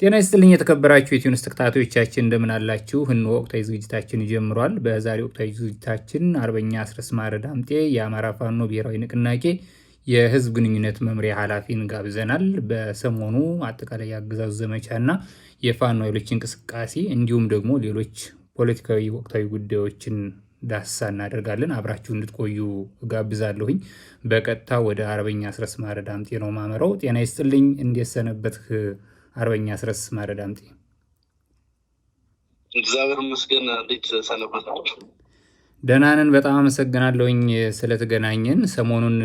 ጤና ይስጥልኝ የተከበራችሁ የኢትዮ ኒውስ ተከታታዮቻችን፣ እንደምን አላችሁ? እነሆ ወቅታዊ ዝግጅታችን ጀምሯል። በዛሬ ወቅታዊ ዝግጅታችን አርበኛ አስረስ ማረ ዳምጤ፣ የአማራ ፋኖ ብሔራዊ ንቅናቄ የህዝብ ግንኙነት መምሪያ ኃላፊን ጋብዘናል። በሰሞኑ አጠቃላይ የአገዛዙ ዘመቻና የፋኖ ኃይሎች እንቅስቃሴ እንዲሁም ደግሞ ሌሎች ፖለቲካዊ ወቅታዊ ጉዳዮችን ዳሰሳ እናደርጋለን። አብራችሁ እንድትቆዩ ጋብዛለሁኝ። በቀጥታ ወደ አርበኛ አስረስ ማረ ዳምጤ ነው ማመራው። ጤና ይስጥልኝ። እንዴት ሰነበትህ አርበኛ አስረስ ማረ ዳምጤ? እግዚአብሔር ይመስገን። እንዴት ሰነበታችሁ? ደህና ነን። በጣም አመሰግናለሁኝ ስለተገናኘን። ሰሞኑን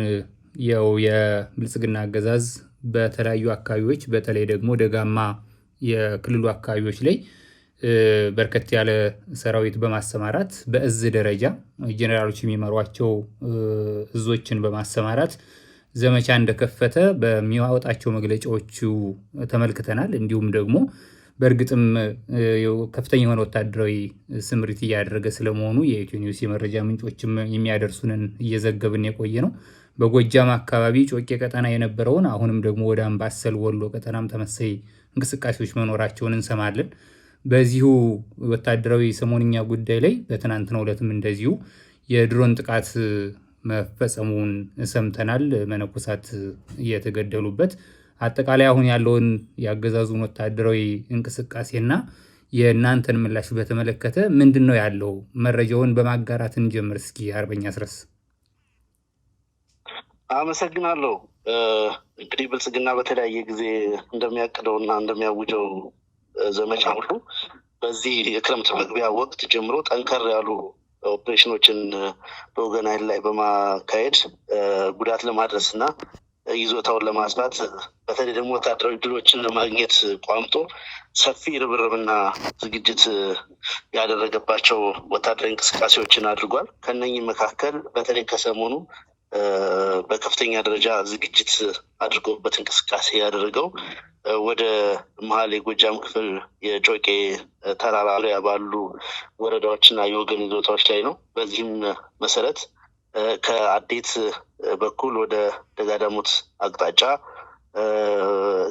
ያው የብልጽግና አገዛዝ በተለያዩ አካባቢዎች፣ በተለይ ደግሞ ደጋማ የክልሉ አካባቢዎች ላይ በርከት ያለ ሰራዊት በማሰማራት፣ በእዝ ደረጃ ጄኔራሎች የሚመሯቸው እዞችን በማሰማራት ዘመቻ እንደከፈተ በሚያወጣቸው መግለጫዎቹ ተመልክተናል። እንዲሁም ደግሞ በእርግጥም ከፍተኛ የሆነ ወታደራዊ ስምሪት እያደረገ ስለመሆኑ የኢትዮ ኒውስ የመረጃ ምንጮችም የሚያደርሱንን እየዘገብን የቆየ ነው። በጎጃም አካባቢ ጮቄ ቀጠና የነበረውን አሁንም ደግሞ ወደ አምባሰል ወሎ ቀጠናም ተመሳሳይ እንቅስቃሴዎች መኖራቸውን እንሰማለን። በዚሁ ወታደራዊ ሰሞንኛ ጉዳይ ላይ በትናንትናው ዕለትም እንደዚሁ የድሮን ጥቃት መፈጸሙን ሰምተናል። መነኮሳት የተገደሉበት። አጠቃላይ አሁን ያለውን የአገዛዙን ወታደራዊ እንቅስቃሴና የእናንተን ምላሽ በተመለከተ ምንድን ነው ያለው? መረጃውን በማጋራት እንጀምር እስኪ አርበኛ አስረስ። አመሰግናለሁ። እንግዲህ ብልጽግና በተለያየ ጊዜ እንደሚያቅደውና እንደሚያውጀው ዘመቻ ሁሉ በዚህ የክረምት መግቢያ ወቅት ጀምሮ ጠንከር ያሉ ኦፕሬሽኖችን በወገን ኃይል ላይ በማካሄድ ጉዳት ለማድረስ እና ይዞታውን ለማስፋት፣ በተለይ ደግሞ ወታደራዊ ድሎችን ለማግኘት ቋምጦ ሰፊ ርብርብና ዝግጅት ያደረገባቸው ወታደራዊ እንቅስቃሴዎችን አድርጓል። ከነኚህ መካከል በተለይ ከሰሞኑ በከፍተኛ ደረጃ ዝግጅት አድርጎበት እንቅስቃሴ ያደረገው ወደ መሀል የጎጃም ክፍል የጮቄ ተራራ ዙሪያ ባሉ ወረዳዎችና የወገን ይዞታዎች ላይ ነው። በዚህም መሰረት ከአዴት በኩል ወደ ደጋዳሞት አቅጣጫ፣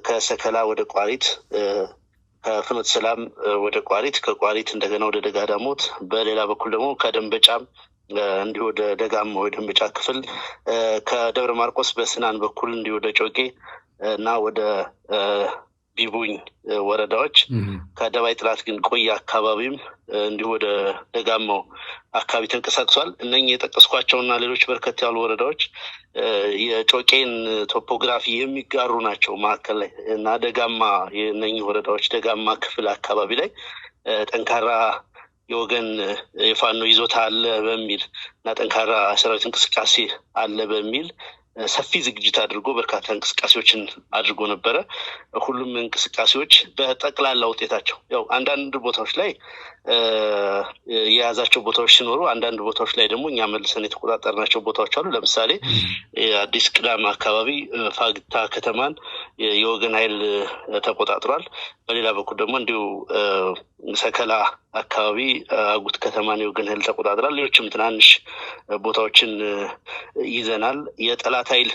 ከሰከላ ወደ ቋሪት፣ ከፍኖተ ሰላም ወደ ቋሪት፣ ከቋሪት እንደገና ወደ ደጋዳሞት፣ በሌላ በኩል ደግሞ ከደንበጫም እንዲሁ ወደ ደጋማ ወደ ደንበጫ ክፍል፣ ከደብረ ማርቆስ በስናን በኩል እንዲሁ ወደ ጮቄ እና ወደ ቢቡኝ ወረዳዎች፣ ከደባይ ጥላት ግን ቆየ አካባቢም እንዲሁ ወደ ደጋማው አካባቢ ተንቀሳቅሷል። እነኚህ የጠቀስኳቸውና ሌሎች በርከት ያሉ ወረዳዎች የጮቄን ቶፖግራፊ የሚጋሩ ናቸው። መካከል ላይ እና ደጋማ የእነኚህ ወረዳዎች ደጋማ ክፍል አካባቢ ላይ ጠንካራ የወገን የፋኖ ይዞታ አለ በሚል እና ጠንካራ ሰራዊት እንቅስቃሴ አለ በሚል ሰፊ ዝግጅት አድርጎ በርካታ እንቅስቃሴዎችን አድርጎ ነበረ። ሁሉም እንቅስቃሴዎች በጠቅላላ ውጤታቸው ያው አንዳንድ ቦታዎች ላይ የያዛቸው ቦታዎች ሲኖሩ፣ አንዳንድ ቦታዎች ላይ ደግሞ እኛ መልሰን የተቆጣጠርናቸው ቦታዎች አሉ። ለምሳሌ የአዲስ ቅዳም አካባቢ ፋግታ ከተማን የወገን ኃይል ተቆጣጥሯል። በሌላ በኩል ደግሞ እንዲሁ ሰከላ አካባቢ አጉት ከተማን የወገን ኃይል ተቆጣጥሯል። ሌሎችም ትናንሽ ቦታዎችን ይዘናል። የጠላት ኃይል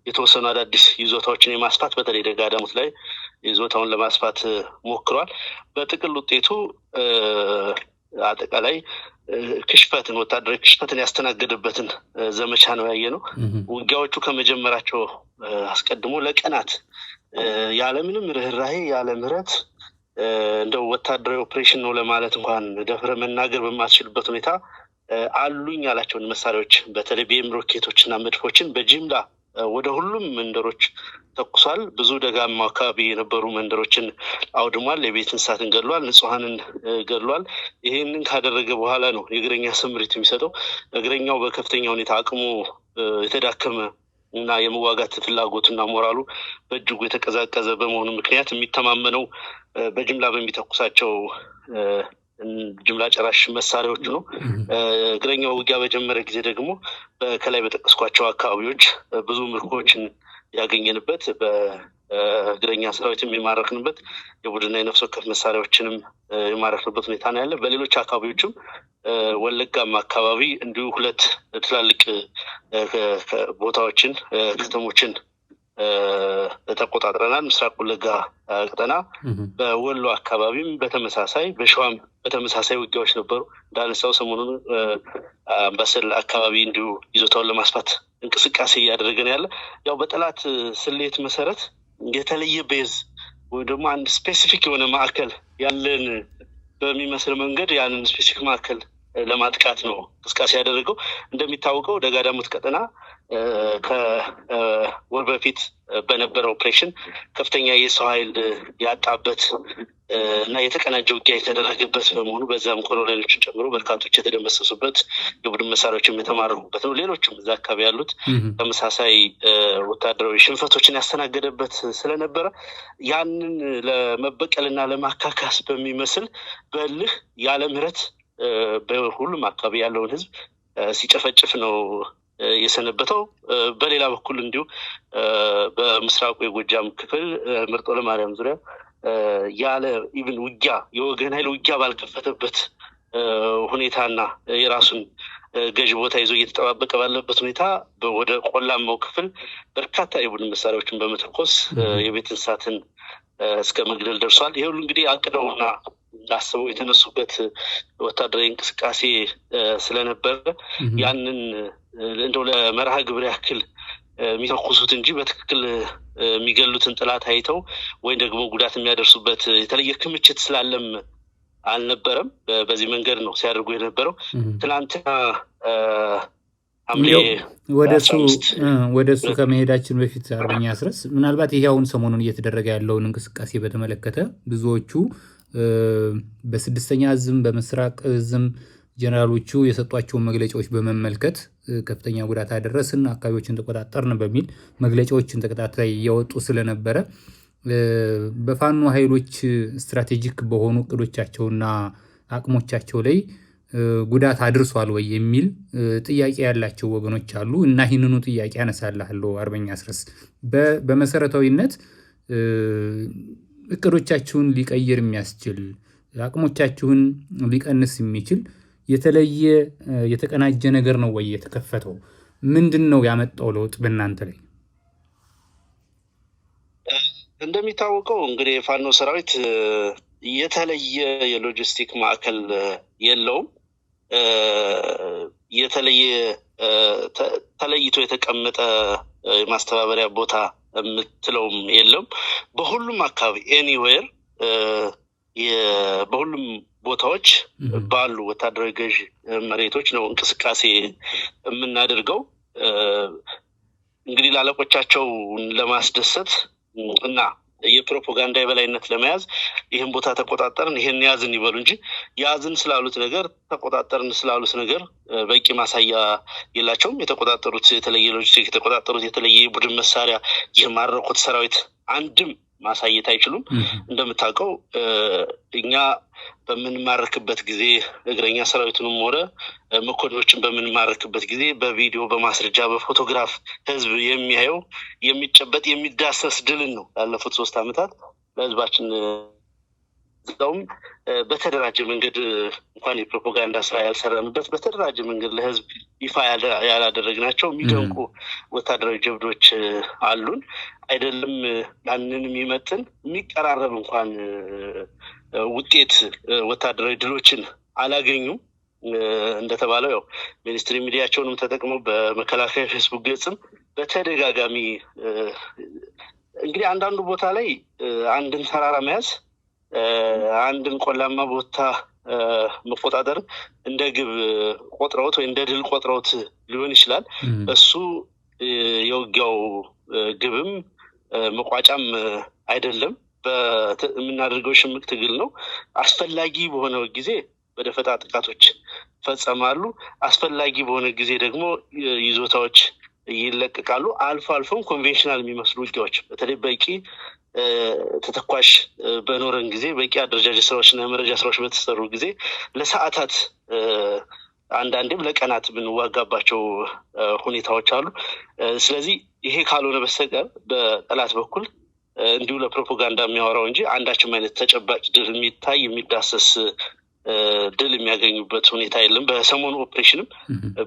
የተወሰኑ አዳዲስ ይዞታዎችን የማስፋት፣ በተለይ ደጋዳሞት ላይ ይዞታውን ለማስፋት ሞክሯል። በጥቅል ውጤቱ አጠቃላይ ክሽፈትን፣ ወታደራዊ ክሽፈትን ያስተናገደበትን ዘመቻ ነው ያየነው። ውጊያዎቹ ከመጀመራቸው አስቀድሞ ለቀናት ያለምንም ርኅራሄ፣ ያለ ምሕረት፣ እንደው ወታደራዊ ኦፕሬሽን ነው ለማለት እንኳን ደፍረ መናገር በማትችልበት ሁኔታ አሉኝ ያላቸውን መሳሪያዎች፣ በተለይ ቢኤም ሮኬቶች እና መድፎችን በጅምላ ወደ ሁሉም መንደሮች ተኩሷል። ብዙ ደጋማ አካባቢ የነበሩ መንደሮችን አውድሟል። የቤት እንስሳትን ገድሏል። ንጹሐንን ገድሏል። ይህንን ካደረገ በኋላ ነው የእግረኛ ስምሪት የሚሰጠው። እግረኛው በከፍተኛ ሁኔታ አቅሙ የተዳከመ እና የመዋጋት ፍላጎቱና ሞራሉ በእጅጉ የተቀዛቀዘ በመሆኑ ምክንያት የሚተማመነው በጅምላ በሚተኩሳቸው ጅምላ ጨራሽ መሳሪያዎቹ ነው። እግረኛው ውጊያ በጀመረ ጊዜ ደግሞ ከላይ በጠቀስኳቸው አካባቢዎች ብዙ ምርኮዎችን ያገኘንበት፣ በእግረኛ ሰራዊትም የማረክንበት፣ የቡድንና የነፍስ ወከፍ መሳሪያዎችንም የማረክንበት ሁኔታ ነው ያለ። በሌሎች አካባቢዎችም ወለጋም አካባቢ እንዲሁ ሁለት ትላልቅ ቦታዎችን፣ ከተሞችን ተቆጣጥረናል። ምስራቅ ወለጋ ቀጠና በወሎ አካባቢም በተመሳሳይ፣ በሸዋም በተመሳሳይ ውጊያዎች ነበሩ። እንዳነሳው ሰሞኑን አምባሰል አካባቢ እንዲሁ ይዞታውን ለማስፋት እንቅስቃሴ እያደረገ ነው ያለ። ያው በጠላት ስሌት መሰረት የተለየ base ወይም ደግሞ አንድ specific የሆነ ማዕከል ያለን በሚመስል መንገድ ያንን specific ማዕከል ለማጥቃት ነው እንቅስቃሴ ያደረገው። እንደሚታወቀው ደጋዳሞት ቀጠና ከወር በፊት በነበረ ኦፕሬሽን ከፍተኛ የሰው ኃይል ያጣበት እና የተቀናጀ ውጊያ የተደረገበት በመሆኑ በዛም ኮሎኔሎችን ጨምሮ በርካቶች የተደመሰሱበት፣ የቡድን መሳሪያዎችም የተማረኩበት ነው። ሌሎችም እዛ አካባቢ ያሉት ተመሳሳይ ወታደራዊ ሽንፈቶችን ያስተናገደበት ስለነበረ ያንን ለመበቀልና ለማካካስ በሚመስል በእልህ ያለ ምህረት በሁሉም አካባቢ ያለውን ህዝብ ሲጨፈጭፍ ነው የሰነበተው። በሌላ በኩል እንዲሁ በምስራቁ የጎጃም ክፍል መርጦ ለማርያም ዙሪያ ያለ even ውጊያ፣ የወገን ኃይል ውጊያ ባልከፈተበት ሁኔታና የራሱን ገዥ ቦታ ይዞ እየተጠባበቀ ባለበት ሁኔታ ወደ ቆላማው ክፍል በርካታ የቡድን መሳሪያዎችን በመተኮስ የቤት እንስሳትን እስከ መግደል ደርሷል። ይህ ሁሉ እንግዲህ አቅደውና አስበው የተነሱበት ወታደራዊ እንቅስቃሴ ስለነበረ ያንን እንደው ለመርሃ ግብር ያክል የሚተኩሱት እንጂ በትክክል የሚገሉትን ጠላት አይተው ወይም ደግሞ ጉዳት የሚያደርሱበት የተለየ ክምችት ስላለም አልነበረም። በዚህ መንገድ ነው ሲያደርጉ የነበረው። ትናንትና ሐምሌ ወደ እሱ ከመሄዳችን በፊት አርበኛ አስረስ፣ ምናልባት ይሄ አሁን ሰሞኑን እየተደረገ ያለውን እንቅስቃሴ በተመለከተ ብዙዎቹ በስድስተኛ እዝም በምስራቅ እዝም ጀነራሎቹ የሰጧቸውን መግለጫዎች በመመልከት ከፍተኛ ጉዳት አደረስን፣ አካባቢዎችን ተቆጣጠርን በሚል መግለጫዎችን ተከታታይ እያወጡ ስለነበረ በፋኖ ኃይሎች strategic በሆኑ እቅዶቻቸውና አቅሞቻቸው ላይ ጉዳት አድርሷል ወይ የሚል ጥያቄ ያላቸው ወገኖች አሉ። እና ይህንኑ ጥያቄ አነሳልሃለሁ አርበኛ አስረስ። በመሰረታዊነት እቅዶቻችሁን ሊቀይር የሚያስችል፣ አቅሞቻችሁን ሊቀንስ የሚችል የተለየ የተቀናጀ ነገር ነው ወይ የተከፈተው? ምንድን ነው ያመጣው ለውጥ በእናንተ ላይ? እንደሚታወቀው እንግዲህ የፋኖ ሰራዊት የተለየ የሎጂስቲክ ማዕከል የለውም። የተለየ ተለይቶ የተቀመጠ የማስተባበሪያ ቦታ የምትለውም የለም። በሁሉም አካባቢ anywhere በሁሉም ቦታዎች ባሉ ወታደራዊ ገዥ መሬቶች ነው እንቅስቃሴ የምናደርገው። እንግዲህ ላለቆቻቸውን ለማስደሰት እና የፕሮፓጋንዳ የበላይነት ለመያዝ ይህን ቦታ ተቆጣጠርን፣ ይህን ያዝን ይበሉ እንጂ ያዝን ስላሉት ነገር፣ ተቆጣጠርን ስላሉት ነገር በቂ ማሳያ የላቸውም። የተቆጣጠሩት የተለየ ሎጂስቲክ፣ የተቆጣጠሩት የተለየ የቡድን መሳሪያ፣ የማረኩት ሰራዊት አንድም ማሳየት አይችሉም። እንደምታውቀው እኛ በምንማረክበት ጊዜ፣ እግረኛ ሰራዊቱንም ሆነ መኮንኖችን በምንማረክበት ጊዜ በቪዲዮ፣ በማስረጃ፣ በፎቶግራፍ ህዝብ የሚያየው የሚጨበጥ የሚዳሰስ ድልን ነው ላለፉት 3 ዓመታት ለህዝባችን፣ እዛውም በተደራጀ መንገድ እንኳን የፕሮፓጋንዳ ስራ ያልሰራንበት፣ በተደራጀ መንገድ ለህዝብ ይፋ ያላደረግናቸው የሚደንቁ ወታደራዊ ጀብዶች አሉን። አይደለም ያንን የሚመጥን የሚቀራረብ እንኳን ውጤት ወታደራዊ ድሎችን አላገኙም። እንደተባለው ያው mainstream ሚዲያቸውንም ተጠቅመው በመከላከያ ፌስቡክ ገጽም በተደጋጋሚ እንግዲህ አንዳንዱ ቦታ ላይ አንድን ተራራ መያዝ፣ አንድን ቆላማ ቦታ መቆጣጠር እንደ ግብ ቆጥረውት ወይ እንደ ድል ቆጥረውት ሊሆን ይችላል። እሱ የውጊያው ግብም መቋጫም አይደለም። የምናደርገው ሽምቅ ትግል ነው። አስፈላጊ በሆነ ጊዜ በደፈጣ ጥቃቶች ይፈጸማሉ። አስፈላጊ በሆነ ጊዜ ደግሞ ይዞታዎች ይለቀቃሉ። አልፎ አልፎም conventional የሚመስሉ ውጊያዎች በተለይ በቂ ተተኳሽ በኖረን ጊዜ፣ በቂ አደረጃጀት ስራዎች እና የመረጃ ስራዎች በተሰሩ ጊዜ ለሰዓታት አንዳንዴም ለቀናት የምንዋጋባቸው ሁኔታዎች አሉ። ስለዚህ ይሄ ካልሆነ በስተቀር በጠላት በኩል እንዲሁ ለፕሮፓጋንዳ የሚያወራው እንጂ አንዳችም አይነት ተጨባጭ ድል የሚታይ የሚዳሰስ ድል የሚያገኙበት ሁኔታ የለም። በሰሞኑ ኦፕሬሽንም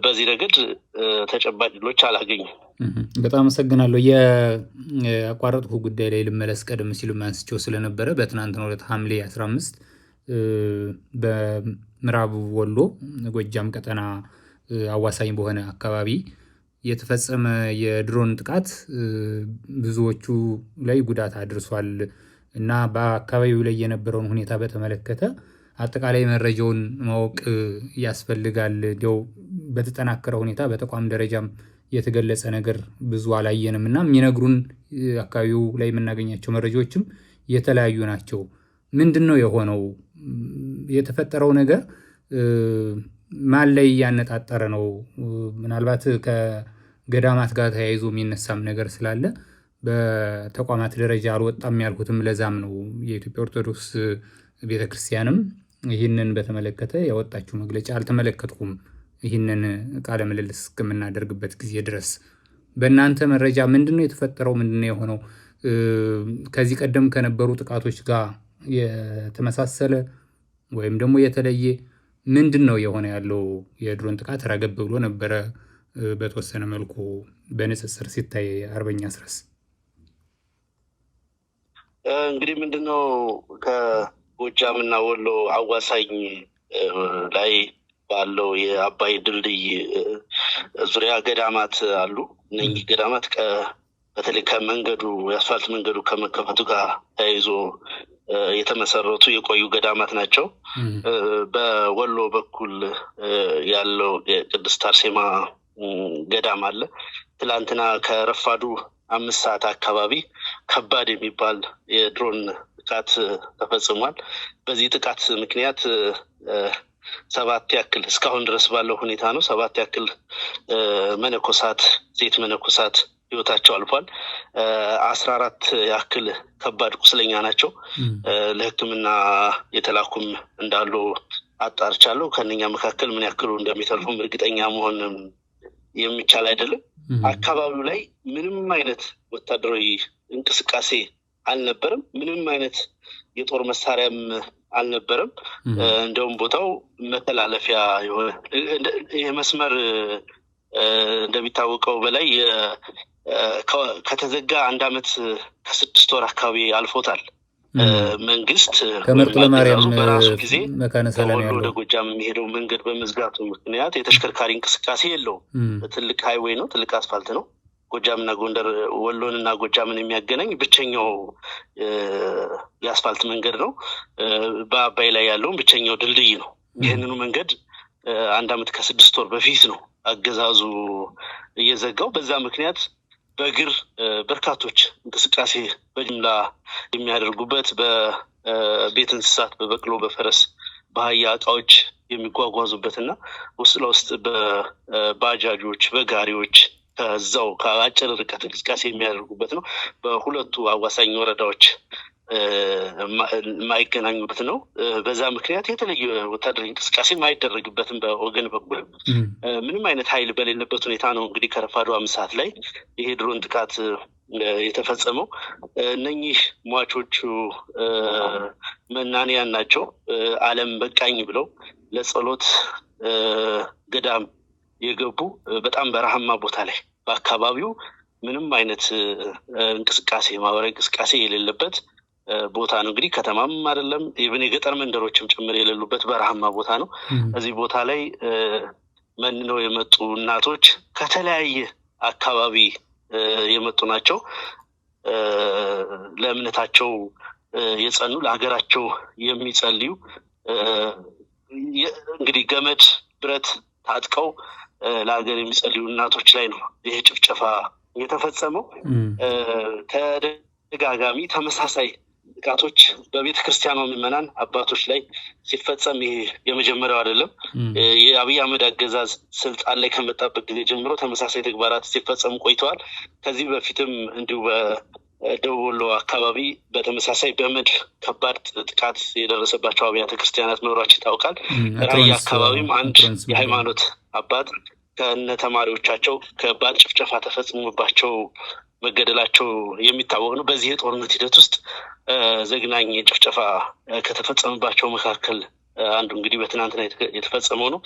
በዚህ ረገድ ተጨባጭ ድሎች አላገኙም። በጣም አመሰግናለሁ። የአቋረጥኩ ጉዳይ ላይ ልመለስ። ቀደም ሲሉ አንስቼው ስለነበረ በትናንትናው ዕለት ሐምሌ 15 በምዕራብ ወሎ ጎጃም ቀጠና አዋሳኝ በሆነ አካባቢ የተፈጸመ የድሮን ጥቃት ብዙዎቹ ላይ ጉዳት አድርሷል እና በአካባቢው ላይ የነበረውን ሁኔታ በተመለከተ አጠቃላይ መረጃውን ማወቅ ያስፈልጋል። እንዲያው በተጠናከረ ሁኔታ በተቋም ደረጃም የተገለጸ ነገር ብዙ አላየንም እና የሚነግሩን አካባቢው ላይ የምናገኛቸው መረጃዎችም የተለያዩ ናቸው። ምንድን ነው የሆነው? የተፈጠረው ነገር ማን ላይ እያነጣጠረ ነው? ምናልባት ከገዳማት ጋር ተያይዞ የሚነሳም ነገር ስላለ በተቋማት ደረጃ አልወጣም ያልኩትም ለዛም ነው። የኢትዮጵያ ኦርቶዶክስ ቤተክርስቲያንም ይህንን በተመለከተ ያወጣችው መግለጫ አልተመለከትኩም። ይህንን ቃለ ምልልስ እስከምናደርግበት ጊዜ ድረስ በእናንተ መረጃ ምንድን ነው የተፈጠረው? ምንድን ነው የሆነው? ከዚህ ቀደም ከነበሩ ጥቃቶች ጋር የተመሳሰለ ወይም ደግሞ የተለየ ምንድን ነው የሆነ ያለው? የድሮን ጥቃት ረገብ ብሎ ነበረ በተወሰነ መልኩ በንጽጽር ሲታይ። አርበኛ አስረስ፣ እንግዲህ ምንድነው ከጎጃም እና ወሎ አዋሳኝ ላይ ባለው የአባይ ድልድይ ዙሪያ ገዳማት አሉ። እነኚህ ገዳማት በተለይ ከመንገዱ የአስፋልት መንገዱ ከመከፈቱ ጋር ተያይዞ የተመሰረቱ የቆዩ ገዳማት ናቸው። በወሎ በኩል ያለው የቅድስት አርሴማ ገዳም አለ። ትላንትና ከረፋዱ 5 ሰዓት አካባቢ ከባድ የሚባል የድሮን ጥቃት ተፈጽሟል። በዚህ ጥቃት ምክንያት 7 ያክል፣ እስካሁን ድረስ ባለው ሁኔታ ነው፣ 7 ያክል መነኮሳት፣ ሴት መነኮሳት ህይወታቸው አልፏል። 14 ያክል ከባድ ቁስለኛ ናቸው። ለሕክምና የተላኩም እንዳሉ አጣርቻለሁ። ከእነኛ መካከል ምን ያክሉ እንደሚተርፉም እርግጠኛ መሆን የሚቻል አይደለም። አካባቢው ላይ ምንም አይነት ወታደራዊ እንቅስቃሴ አልነበረም። ምንም አይነት የጦር መሳሪያም አልነበረም። እንደውም ቦታው መተላለፊያ የሆነ ይህ መስመር እንደሚታወቀው በላይ ከተዘጋ 1 ዓመት ከ6 ወር አካባቢ አልፎታል። መንግስት ከመርጦ ለማርያም በራሱ ጊዜ መካነ ሰላም ከወሎ ወደ ጎጃም የሚሄደው መንገድ በመዝጋቱ ምክንያት የተሽከርካሪ እንቅስቃሴ የለውም። ትልቅ highway ነው፣ ትልቅ አስፋልት ነው። ጎጃምና ጎንደር፣ ወሎንና ጎጃምን የሚያገናኝ ብቸኛው የአስፋልት መንገድ ነው። በአባይ ላይ ያለውን ብቸኛው ድልድይ ነው። ይህንኑ መንገድ 1 ዓመት ከ6 ወር በፊት ነው አገዛዙ እየዘጋው። በዛ ምክንያት በእግር በርካቶች እንቅስቃሴ በጅምላ የሚያደርጉበት፣ በቤት እንስሳት በበቅሎ፣ በፈረስ፣ በአህያ እቃዎች የሚጓጓዙበት እና ውስጥ ለውስጥ በባጃጆች፣ በጋሪዎች ከዛው ከአጭር ርቀት እንቅስቃሴ የሚያደርጉበት ነው። በሁለቱ አዋሳኝ ወረዳዎች የማይገናኙበት ነው። በዛ ምክንያት የተለየ ወታደራዊ እንቅስቃሴ የማይደረግበትም በወገን በኩል ምንም አይነት ኃይል በሌለበት ሁኔታ ነው እንግዲህ ከረፋዱ 5 ሰዓት ላይ ይሄ ድሮን ጥቃት የተፈጸመው። እነኚህ ሟቾቹ መናንያን ናቸው። ዓለም በቃኝ ብለው ለጸሎት ገዳም የገቡ፣ በጣም በረሃማ ቦታ ላይ፣ በአካባቢው ምንም አይነት እንቅስቃሴ፣ ማህበራዊ እንቅስቃሴ የሌለበት ቦታ ነው። እንግዲህ ከተማም አይደለም፣ even የገጠር መንደሮችም ጭምር የሌሉበት በረሃማ ቦታ ነው። እዚህ ቦታ ላይ መንነው የመጡ እናቶች ከተለያየ አካባቢ የመጡ ናቸው። ለእምነታቸው የጸኑ፣ ለሀገራቸው የሚጸልዩ፣ እንግዲህ ገመድ ብረት ታጥቀው ለሀገር የሚጸልዩ እናቶች ላይ ነው ይሄ ጭፍጨፋ የተፈጸመው። ተደጋጋሚ ተመሳሳይ ጥቃቶች በቤተ ክርስቲያኗ ምዕመናን አባቶች ላይ ሲፈጸም ይሄ የመጀመሪያው አይደለም። የአብይ አህመድ አገዛዝ ስልጣን ላይ ከመጣበት ጊዜ ጀምሮ ተመሳሳይ ተግባራት ሲፈጸሙ ቆይተዋል። ከዚህ በፊትም እንዲሁ በደቡብ ወሎ አካባቢ በተመሳሳይ በመድፍ ከባድ ጥቃት የደረሰባቸው አብያተ ክርስቲያናት መኖራቸው ይታወቃል። ራያ አካባቢም አንድ የሃይማኖት አባት ከነ ተማሪዎቻቸው ከባድ ጭፍጨፋ ተፈጽሞባቸው መገደላቸው የሚታወቅ ነው። በዚህ የጦርነት ሂደት ውስጥ ዘግናኝ ጭፍጨፋ ከተፈጸመባቸው መካከል አንዱ እንግዲህ በትናንትና የተፈጸመው ነው።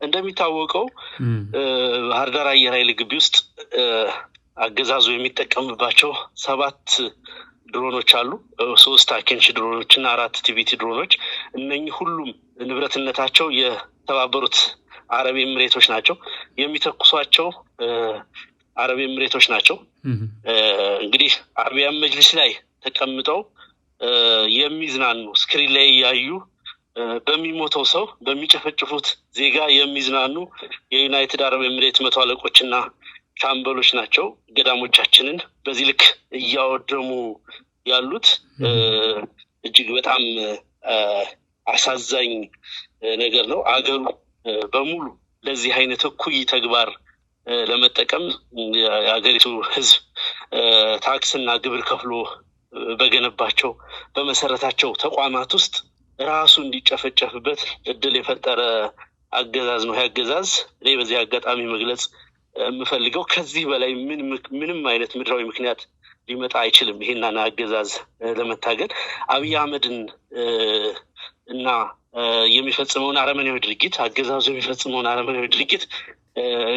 እንደሚታወቀው ባህር ዳር አየር ኃይል ግቢ ውስጥ አገዛዙ የሚጠቀምባቸው 7 ድሮኖች አሉ። 3 አኬንሽ ድሮኖች እና 4 TBT ድሮኖች። እነኚህ ሁሉም ንብረትነታቸው የተባበሩት አረብ ኤምሬቶች ናቸው። የሚተኩሷቸው አረብ ኤምሬቶች ናቸው። እንግዲህ አረቢያን መጅሊስ ላይ ተቀምጠው የሚዝናኑ፣ screen ላይ ያዩ፣ በሚሞተው ሰው፣ በሚጨፈጭፉት ዜጋ የሚዝናኑ የዩናይትድ አረብ ኤምሬት መቶ አለቆችና ሻምበሎች ናቸው ገዳሞቻችንን በዚህ ልክ እያወደሙ ያሉት። እጅግ በጣም አሳዛኝ ነገር ነው። አገሩ በሙሉ ለዚህ አይነት እኩይ ተግባር ለመጠቀም የሀገሪቱ ሕዝብ ታክስና ግብር ከፍሎ በገነባቸው፣ በመሰረታቸው ተቋማት ውስጥ ራሱ እንዲጨፈጨፍበት እድል የፈጠረ አገዛዝ ነው። ይህ አገዛዝ፣ እኔ በዚህ አጋጣሚ መግለጽ የምፈልገው፣ ከዚህ በላይ ምንም አይነት ምድራዊ ምክንያት ሊመጣ አይችልም። ይሄንን አገዛዝ ለመታገል፣ አብይ አህመድን እና የሚፈጽመውን አረመኔያዊ ድርጊት፣ አገዛዙ የሚፈጽመውን አረመኔያዊ ድርጊት፣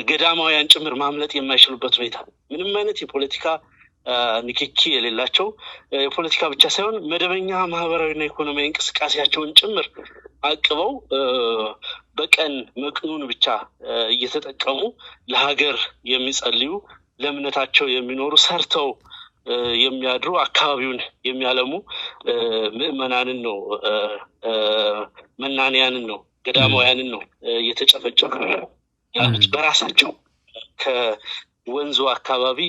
ገዳማውያን ጭምር ማምለጥ የማይችሉበት ሁኔታ፣ ምንም አይነት የፖለቲካ ንክኪ የሌላቸው፣ የፖለቲካ ብቻ ሳይሆን መደበኛ ማህበራዊና ኢኮኖሚያዊ እንቅስቃሴያቸውን ጭምር አቅበው፣ በቀን መቅኑን ብቻ እየተጠቀሙ ለሀገር የሚጸልዩ፣ ለእምነታቸው የሚኖሩ፣ ሰርተው የሚያድሩ፣ አካባቢውን የሚያለሙ ምዕመናንን ነው፣ መናንያንን ነው፣ ገዳማውያንን ነው እየተጨፈጨፉ ያሉት። በራሳቸው ከወንዙ አካባቢ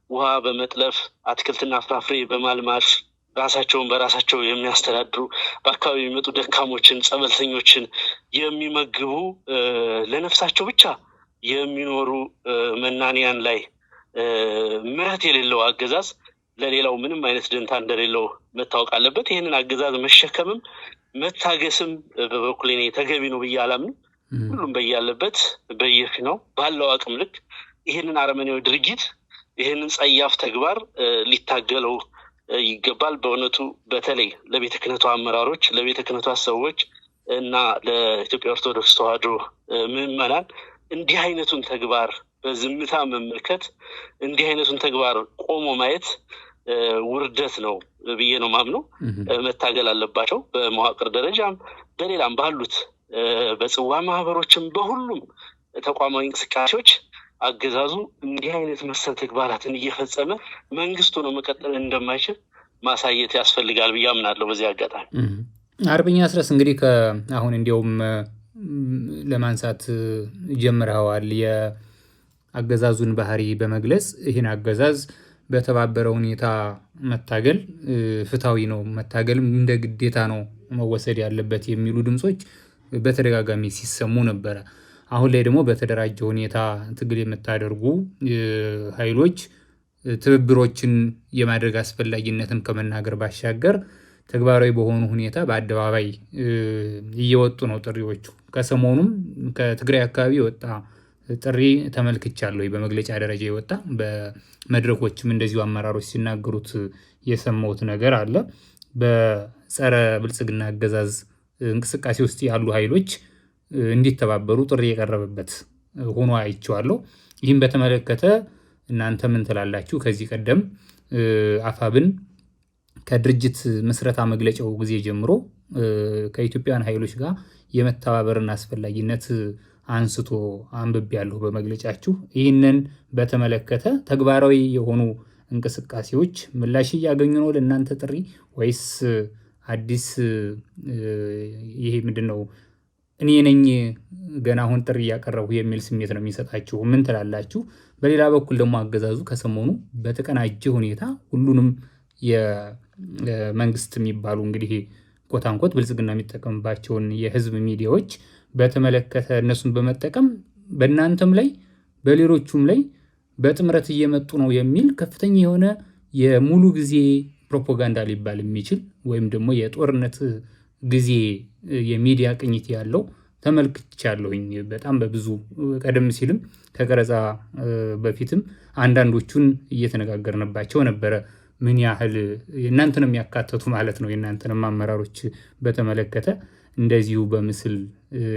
ውሃ በመጥለፍ፣ አትክልትና ፍራፍሬ በማልማት ራሳቸውን በራሳቸው የሚያስተዳድሩ፣ በአካባቢ የሚመጡ ደካሞችን፣ ጸበልተኞችን የሚመግቡ፣ ለነፍሳቸው ብቻ የሚኖሩ መናንያን ላይ ምሕረት የሌለው አገዛዝ ለሌላው ምንም አይነት ደንታ እንደሌለው መታወቅ አለበት። ይህንን አገዛዝ መሸከምም መታገስም በበኩሌ እኔ ተገቢ ነው ብዬ አላምንም። ሁሉም በያለበት በየፊናው ባለው አቅም ልክ ይህንን አረመኔያዊ ድርጊት፣ ይህንን ጸያፍ ተግባር ሊታገለው ይገባል። በእውነቱ በተለይ ለቤተ ክህነቱ አመራሮች፣ ለቤተ ክህነቱ ሰዎች እና ለኢትዮጵያ ኦርቶዶክስ ተዋሕዶ ምዕመናን እንዲህ አይነቱን ተግባር በዝምታ መመልከት፣ እንዲህ አይነቱን ተግባር ቆሞ ማየት ውርደት ነው ብዬ ነው ማምነው። መታገል አለባቸው። በመዋቅር ደረጃም በሌላም ባሉት በጽዋ ማህበሮችም በሁሉም ተቋማዊ እንቅስቃሴዎች አገዛዙ እንዲህ አይነት መሰል ተግባራትን እየፈጸመ መንግስት ሆኖ መቀጠል እንደማይችል ማሳየት ያስፈልጋል ብዬ አምናለሁ። በዚህ አጋጣሚ አርበኛ አስረስ፣ እንግዲህ አሁን እንዲያውም ለማንሳት ጀምረዋል። የአገዛዙን ባህሪ በመግለጽ ይህን አገዛዝ በተባበረ ሁኔታ መታገል ፍትሐዊ ነው፣ መታገልም እንደ ግዴታ ነው መወሰድ ያለበት የሚሉ ድምጾች በተደጋጋሚ ሲሰሙ ነበረ። አሁን ላይ ደግሞ በተደራጀ ሁኔታ ትግል የምታደርጉ ኃይሎች ትብብሮችን የማድረግ አስፈላጊነትን ከመናገር ባሻገር ተግባራዊ በሆኑ ሁኔታ በአደባባይ እየወጡ ነው ጥሪዎቹ። ከሰሞኑም ከትግራይ አካባቢ የወጣ ጥሪ ተመልክቻለሁ። በመግለጫ ደረጃ የወጣ፣ በመድረኮችም እንደዚሁ አመራሮች ሲናገሩት የሰማሁት ነገር አለ። በጸረ ብልጽግና አገዛዝ እንቅስቃሴ ውስጥ ያሉ ኃይሎች እንዲተባበሩ ጥሪ የቀረበበት ሆኖ አይቼዋለሁ። ይህም በተመለከተ እናንተ ምን ትላላችሁ? ከዚህ ቀደም አፋብን ከድርጅት ምስረታ መግለጫው ጊዜ ጀምሮ ከኢትዮጵያውያን ኃይሎች ጋር የመተባበርን አስፈላጊነት አንስቶ አንብቤያለሁ በመግለጫችሁ። ይህንን በተመለከተ ተግባራዊ የሆኑ እንቅስቃሴዎች ምላሽ እያገኙ ነው ለእናንተ ጥሪ፣ ወይስ አዲስ ይሄ ምንድን ነው፣ እኔ ነኝ ገና አሁን ጥሪ እያቀረብኩ የሚል ስሜት ነው የሚሰጣችሁ? ምን ትላላችሁ? በሌላ በኩል ደግሞ አገዛዙ ከሰሞኑ በተቀናጀ ሁኔታ ሁሉንም የመንግስት የሚባሉ፣ እንግዲህ quote unquote ብልጽግና የሚጠቀምባቸውን የህዝብ ሚዲያዎች በተመለከተ እነሱን በመጠቀም በእናንተም ላይ በሌሎቹም ላይ በጥምረት እየመጡ ነው የሚል ከፍተኛ የሆነ የሙሉ ጊዜ ፕሮፓጋንዳ ሊባል የሚችል ወይም ደግሞ የጦርነት ጊዜ የሚዲያ ቅኝት ያለው ተመልክቻለሁኝ። በጣም በብዙ፣ ቀደም ሲልም ከቀረጻ በፊትም አንዳንዶቹን እየተነጋገርንባቸው ነበረ። ምን ያህል እናንተንም የሚያካተቱ ማለት ነው፣ የእናንተንም አመራሮች በተመለከተ እንደዚሁ በምስል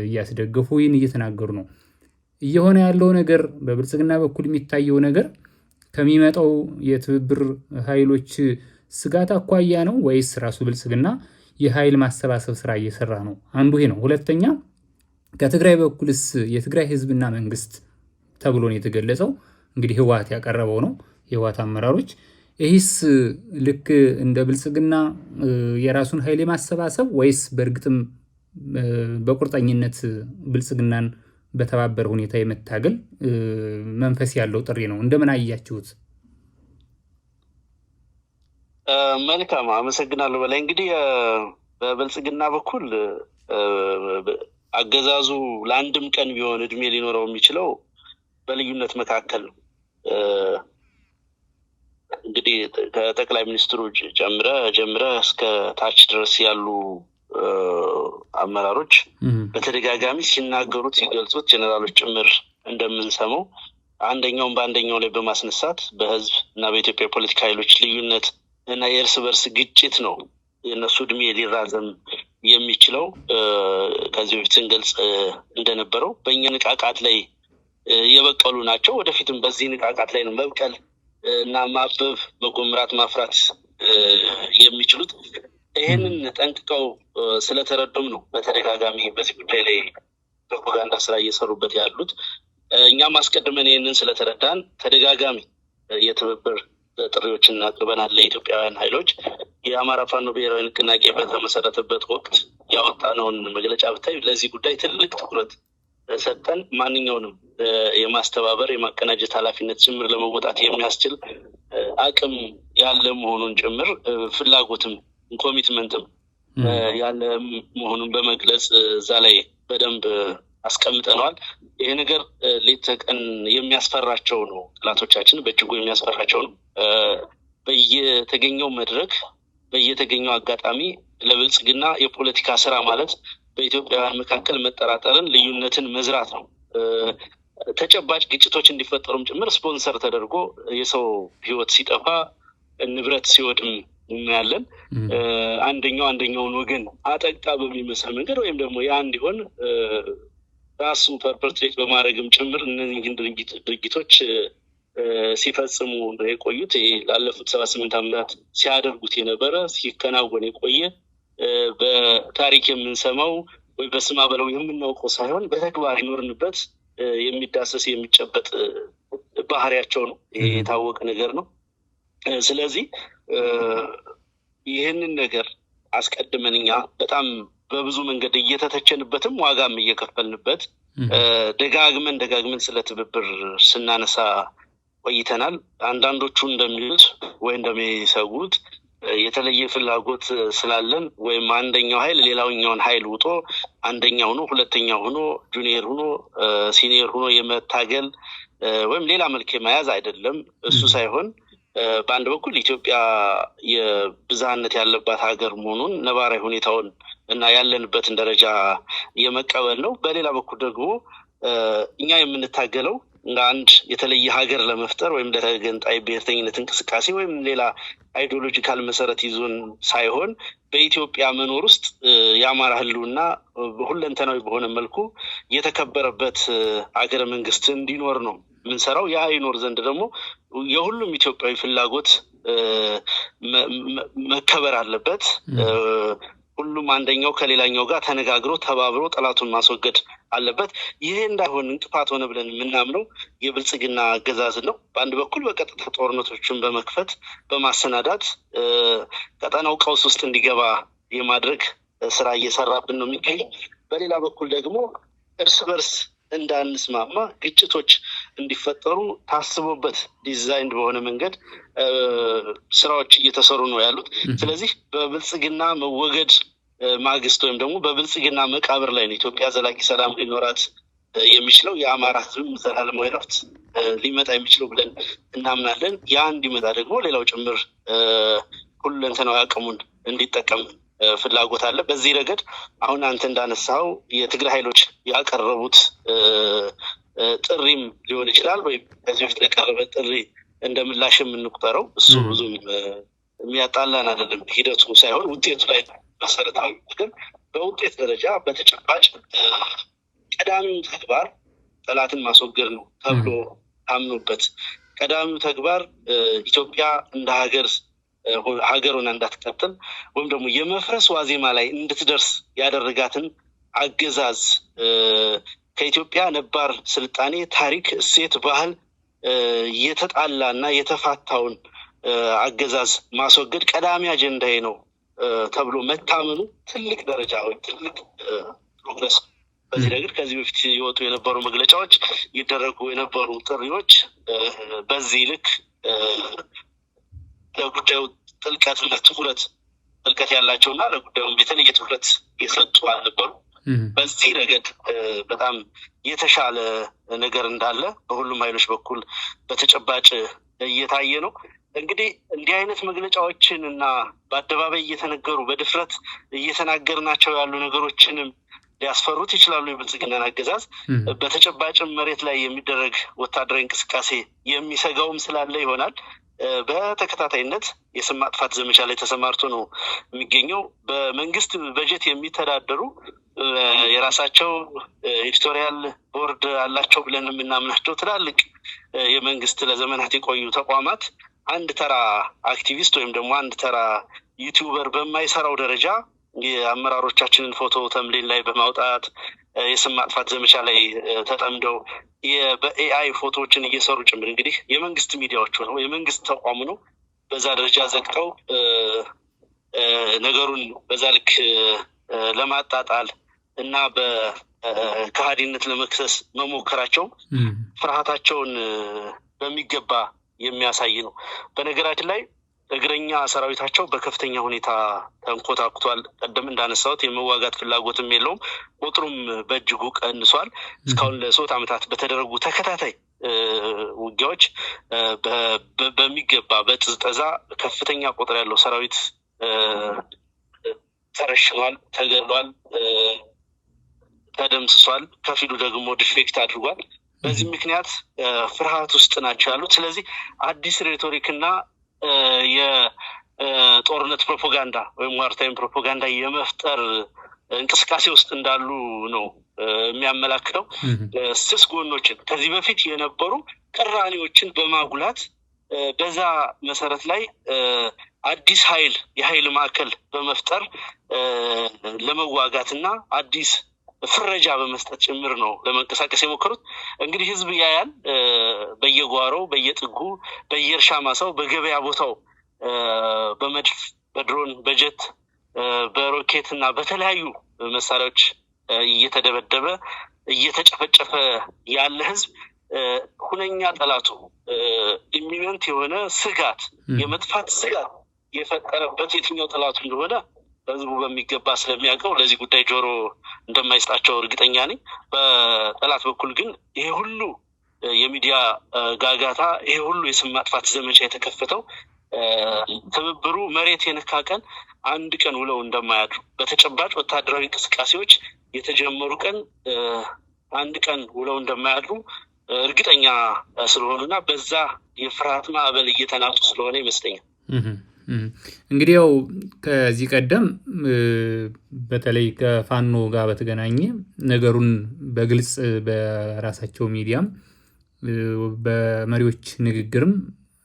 እያስደገፉ ይህን እየተናገሩ ነው። እየሆነ ያለው ነገር በብልጽግና በኩል የሚታየው ነገር ከሚመጣው የትብብር ኃይሎች ስጋት አኳያ ነው ወይስ ራሱ ብልጽግና የኃይል ማሰባሰብ ስራ እየሰራ ነው? አንዱ ይሄ ነው። ሁለተኛ ከትግራይ በኩልስ የትግራይ ህዝብና መንግስት ተብሎ ነው የተገለጸው። እንግዲህ ህወሓት ያቀረበው ነው፣ የህወሓት አመራሮች። ይህስ ልክ እንደ ብልጽግና የራሱን ኃይል የማሰባሰብ ወይስ በእርግጥም በቁርጠኝነት ብልጽግናን በተባበረ ሁኔታ የመታገል መንፈስ ያለው ጥሪ ነው? እንደምን አያችሁት? መልካም፣ አመሰግናለሁ። በላይ እንግዲህ በብልጽግና በኩል አገዛዙ ለአንድም ቀን ቢሆን እድሜ ሊኖረው የሚችለው በልዩነት መካከል ነው። እንግዲህ ከጠቅላይ ሚኒስትሩ ጀምረ እስከ ታች ድረስ ያሉ አመራሮች በተደጋጋሚ ሲናገሩት ሲገልጹት፣ ጀኔራሎች ጭምር እንደምንሰማው አንደኛውን በአንደኛው ላይ በማስነሳት በህዝብ እና በኢትዮጵያ የፖለቲካ ኃይሎች ልዩነት እና የእርስ በርስ ግጭት ነው የእነሱ እድሜ ሊራዘም የሚችለው። ከዚህ በፊት ስንገልጽ እንደነበረው በእኛ ንቃቃት ላይ የበቀሉ ናቸው። ወደፊትም በዚህ ንቃቃት ላይ ነው መብቀል እና ማበብ፣ መጎምራት፣ ማፍራት የሚችሉት። ይህንን ጠንቅቀው ስለተረዱም ነው በተደጋጋሚ በዚህ ጉዳይ ላይ ፕሮፓጋንዳ ስራ እየሰሩበት ያሉት። እኛም አስቀድመን ይህንን ስለተረዳን ተደጋጋሚ የትብብር ጥሪዎችን አቅርበናል ለኢትዮጵያውያን ኃይሎች። የአማራ ፋኖ ብሔራዊ ንቅናቄ በተመሰረተበት ወቅት ያወጣነውን መግለጫ ብታይ ለዚህ ጉዳይ ትልቅ ትኩረት ሰጠን ማንኛውንም የማስተባበር የማቀናጀት ኃላፊነት ጭምር ለመወጣት የሚያስችል አቅም ያለ መሆኑን ጭምር፣ ፍላጎትም commitment ም ያለ መሆኑን በመግለጽ እዛ ላይ በደንብ አስቀምጠነዋል። ይሄ ነገር ሌት ተቀን የሚያስፈራቸው ነው። ጠላቶቻችን በእጅጉ የሚያስፈራቸው ነው። በየተገኘው መድረክ በየተገኘው አጋጣሚ ለብልጽግና የፖለቲካ ስራ ማለት በኢትዮጵያውያን መካከል መጠራጠርን፣ ልዩነትን መዝራት ነው። ተጨባጭ ግጭቶች እንዲፈጠሩም ጭምር ስፖንሰር ተደርጎ የሰው ሕይወት ሲጠፋ፣ ንብረት ሲወድም እናያለን። አንደኛው አንደኛውን ወገን አጠቃ በሚመስል መንገድ ወይም ደግሞ ያ እንዲሆን ራሱ perpetrate በማድረግም ጭምር እነዚህን ድርጊቶች ሲፈጽሙ የቆዩት ላለፉት 78 ዓመታት ሲያደርጉት የነበረ፣ ሲከናወን የቆየ፣ በታሪክ የምንሰማው ወይ በስማ በለው የምናውቀው ሳይሆን በተግባር የኖርንበት የሚዳሰስ የሚጨበጥ ባህሪያቸው ነው። ይሄ የታወቀ ነገር ነው። ስለዚህ ይህንን ነገር አስቀድመን እኛ በጣም በብዙ መንገድ እየተተቸንበትም ዋጋም እየከፈልንበት ደጋግመን ደጋግመን ስለ ትብብር ስናነሳ ቆይተናል። አንዳንዶቹ እንደሚሉት ወይ እንደሚሰጉት የተለየ ፍላጎት ስላለን ወይም አንደኛው ኃይል ሌላኛውን ኃይል ውጦ አንደኛ ሆኖ፣ ሁለተኛ ሆኖ፣ junior ሆኖ፣ senior ሆኖ የመታገል ወይም ሌላ መልክ የመያዝ አይደለም። እሱ ሳይሆን በአንድ በኩል ኢትዮጵያ የብዝሃነት ያለባት ሀገር መሆኑን ነባራዊ ሁኔታውን እና ያለንበትን ደረጃ የመቀበል ነው። በሌላ በኩል ደግሞ እኛ የምንታገለው አንድ የተለየ ሀገር ለመፍጠር ወይም ለተገንጣይ ብሔርተኝነት እንቅስቃሴ ወይም ሌላ ideological መሰረት ይዞን ሳይሆን በኢትዮጵያ መኖር ውስጥ የአማራ ሕልውና ሁለንተናዊ በሆነ መልኩ የተከበረበት ሀገረ መንግስት እንዲኖር ነው የምንሰራው። ያ ይኖር ዘንድ ደግሞ የሁሉም ኢትዮጵያዊ ፍላጎት መከበር አለበት። ሁሉም አንደኛው ከሌላኛው ጋር ተነጋግሮ ተባብሮ ጠላቱን ማስወገድ አለበት። ይሄ እንዳይሆን እንቅፋት ሆነ ብለን የምናምነው የብልጽግና አገዛዝ ነው። በአንድ በኩል በቀጥታ ጦርነቶችን በመክፈት በማሰናዳት ቀጠናው ቀውስ ውስጥ እንዲገባ የማድረግ ስራ እየሰራብን ነው የሚገኘው። በሌላ በኩል ደግሞ እርስ በርስ እንዳንስማማ፣ ግጭቶች እንዲፈጠሩ ታስቦበት designed በሆነ መንገድ ስራዎች እየተሰሩ ነው ያሉት። ስለዚህ በብልጽግና መወገድ ማግስት ወይም ደግሞ በብልጽግና መቃብር ላይ ነው ኢትዮጵያ ዘላቂ ሰላም ሊኖራት የሚችለው፣ የአማራ ሕዝብም ዘላለማዊ እረፍት ሊመጣ የሚችለው ብለን እናምናለን። ያ እንዲመጣ ደግሞ ሌላው ጭምር ሁለንተናዊ አቅሙን እንዲጠቀም ፍላጎት አለ። በዚህ ረገድ አሁን አንተ እንዳነሳው የትግራይ ኃይሎች ያቀረቡት ጥሪም ሊሆን ይችላል ወይም ከዚህ በፊት ለቀረበ ጥሪ እንደ ምላሽ የምንቁጠረው፣ እሱ ብዙም የሚያጣላን አይደለም። ሂደቱ ሳይሆን ውጤቱ ላይ መሰረታዊ ግን በውጤት ደረጃ በተጨባጭ ቀዳሚው ተግባር ጠላትን ማስወገድ ነው ተብሎ ታምኖበት፣ ቀዳሚው ተግባር ኢትዮጵያ እንደ ሀገር ሀገር ሆና እንዳትቀጥል ወይም ደግሞ የመፍረስ ዋዜማ ላይ እንድትደርስ ያደረጋትን አገዛዝ፣ ከኢትዮጵያ ነባር ስልጣኔ፣ ታሪክ፣ እሴት፣ ባህል የተጣላ እና የተፋታውን አገዛዝ ማስወገድ ቀዳሚ አጀንዳዬ ነው ተብሎ መታመኑ ትልቅ ደረጃ ወይም ትልቅ progress። በዚህ ነገር ከዚህ በፊት የወጡ የነበሩ መግለጫዎች፣ ይደረጉ የነበሩ ጥሪዎች በዚህ ልክ ለጉዳዩ ጥልቀትና ትኩረት ጥልቀት ያላቸው እና ለጉዳዩ የተለየ ትኩረት የሰጡ አልነበሩ። በዚህ ረገድ በጣም የተሻለ ነገር እንዳለ በሁሉም ኃይሎች በኩል በተጨባጭ እየታየ ነው። እንግዲህ እንዲህ አይነት መግለጫዎችን እና በአደባባይ እየተነገሩ በድፍረት እየተናገርናቸው ያሉ ነገሮችንም ሊያስፈሩት ይችላሉ የብልጽግናን አገዛዝ። በተጨባጭም መሬት ላይ የሚደረግ ወታደራዊ እንቅስቃሴ የሚሰጋውም ስላለ ይሆናል በተከታታይነት የስም ማጥፋት ዘመቻ ላይ ተሰማርቶ ነው የሚገኘው። በመንግስት በጀት የሚተዳደሩ፣ የራሳቸው editorial board አላቸው ብለን የምናምናቸው ትላልቅ የመንግስት ለዘመናት የቆዩ ተቋማት አንድ ተራ አክቲቪስት ወይም ደግሞ አንድ ተራ YouTuber በማይሰራው ደረጃ የአመራሮቻችንን ፎቶ thumbnail ላይ በማውጣት የስም ማጥፋት ዘመቻ ላይ ተጠምደው፣ በ AI ፎቶዎችን እየሰሩ ጭምር፣ እንግዲህ የመንግስት ሚዲያዎቹ ነው፣ የመንግስት ተቋሙ ነው፣ በዛ ደረጃ ዘግተው ነገሩን በዛ ልክ ለማጣጣል እና በከሃዲነት ለመክሰስ መሞከራቸው ፍርሃታቸውን በሚገባ የሚያሳይ ነው። በነገራችን ላይ እግረኛ ሰራዊታቸው በከፍተኛ ሁኔታ ተንኮታኩቷል። ቀደም እንዳነሳሁት የመዋጋት ፍላጎትም የለውም። ቁጥሩም በእጅጉ ቀንሷል። እስካሁን ለ3 ዓመታት በተደረጉ ተከታታይ ውጊያዎች በሚገባ በጥዝጠዛ ከፍተኛ ቁጥር ያለው ሰራዊት ተረሽኗል፣ ተገድሏል፣ ተደምስሷል። ከፊሉ ደግሞ defect አድርጓል። በዚህ ምክንያት ፍርሃት ውስጥ ናቸው ያሉት። ስለዚህ አዲስ rhetoric እና የጦርነት ፕሮፓጋንዳ ወይም wartime propaganda የመፍጠር እንቅስቃሴ ውስጥ እንዳሉ ነው የሚያመላክተው። ስስ ጎኖችን፣ ከዚህ በፊት የነበሩ ቅራኔዎችን በማጉላት በዛ መሰረት ላይ አዲስ ኃይል የኃይል ማዕከል በመፍጠር ለመዋጋት እና አዲስ ፍረጃ በመስጠት ጭምር ነው ለመንቀሳቀስ የሞከሩት። እንግዲህ ህዝብ ያያል። በየጓሮው፣ በየጥጉ፣ በየእርሻ ማሳው፣ በገበያ ቦታው በመድፍ፣ በድሮን፣ በጀት፣ በሮኬት እና በተለያዩ መሳሪያዎች እየተደበደበ እየተጨፈጨፈ ያለ ህዝብ ሁነኛ ጠላቱ imminent የሆነ ስጋት፣ የመጥፋት ስጋት የፈጠረበት የትኛው ጠላቱ እንደሆነ ህዝቡ በሚገባ ስለሚያውቀው ለዚህ ጉዳይ ጆሮ እንደማይሰጣቸው እርግጠኛ ነኝ። በጠላት በኩል ግን ይሄ ሁሉ የሚዲያ ጋጋታ፣ ይሄ ሁሉ የስም ማጥፋት ዘመቻ የተከፈተው ትብብሩ መሬት የነካ ቀን አንድ ቀን ውለው እንደማያድሩ፣ በተጨባጭ ወታደራዊ እንቅስቃሴዎች የተጀመሩ ቀን አንድ ቀን ውለው እንደማያድሩ እርግጠኛ ስለሆኑ እና በዛ የፍርሃት ማዕበል እየተናጡ ስለሆነ ይመስለኛል። እንግዲህ ያው ከዚህ ቀደም በተለይ ከፋኖ ጋር በተገናኘ ነገሩን በግልጽ በራሳቸው ሚዲያም በመሪዎች ንግግርም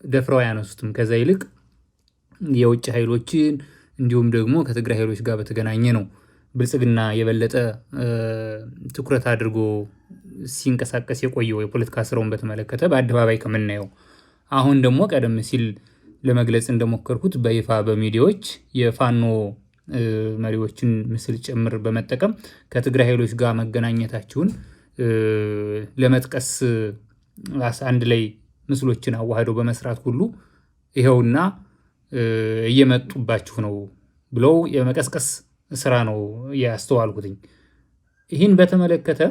ደፍረው አያነሱትም። ከዛ ይልቅ የውጭ ኃይሎችን እንዲሁም ደግሞ ከትግራይ ኃይሎች ጋር በተገናኘ ነው ብልጽግና የበለጠ ትኩረት አድርጎ ሲንቀሳቀስ የቆየው የፖለቲካ ስራውን በተመለከተ በአደባባይ ከምናየው። አሁን ደግሞ ቀደም ሲል ለመግለጽ እንደሞከርኩት በይፋ በሚዲያዎች የፋኖ መሪዎችን ምስል ጭምር በመጠቀም ከትግራይ ኃይሎች ጋር መገናኘታችሁን ለመጥቀስ አንድ ላይ ምስሎችን አዋህደው በመስራት ሁሉ ይኸውና እየመጡባችሁ ነው ብለው የመቀስቀስ ስራ ነው ያስተዋልኩትኝ። ይህን በተመለከተ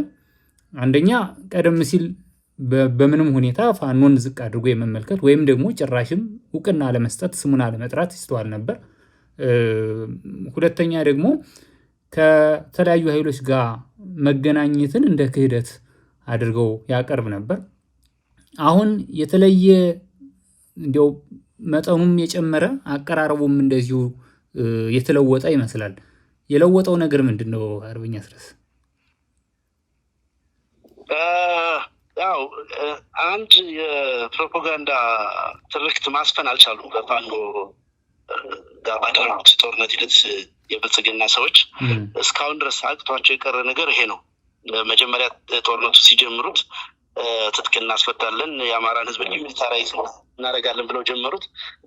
አንደኛ ቀደም ሲል በምንም ሁኔታ ፋኖን ዝቅ አድርጎ የመመልከት ወይም ደግሞ ጭራሽም እውቅና አለመስጠት፣ ስሙን አለመጥራት ይስተዋል ነበር። ሁለተኛ ደግሞ ከተለያዩ ኃይሎች ጋር መገናኘትን እንደ ክህደት አድርገው ያቀርብ ነበር። አሁን የተለየ እንዲያው መጠኑም የጨመረ አቀራረቡም እንደዚሁ የተለወጠ ይመስላል። የለወጠው ነገር ምንድን ነው? አርበኛ አስረስ። ያው አንድ የፕሮፓጋንዳ ትርክት ማስፈን አልቻሉም። በፋኖ ጋር ባደረጉት ጦርነት ሂደት የብልጽግና ሰዎች እስካሁን ድረስ አቅቷቸው የቀረ ነገር ይሄ ነው። መጀመሪያ ጦርነቱ ሲጀምሩት ትጥቅ እናስፈታለን፣ የአማራን ሕዝብ demilitarize እናደርጋለን ብለው ጀመሩት።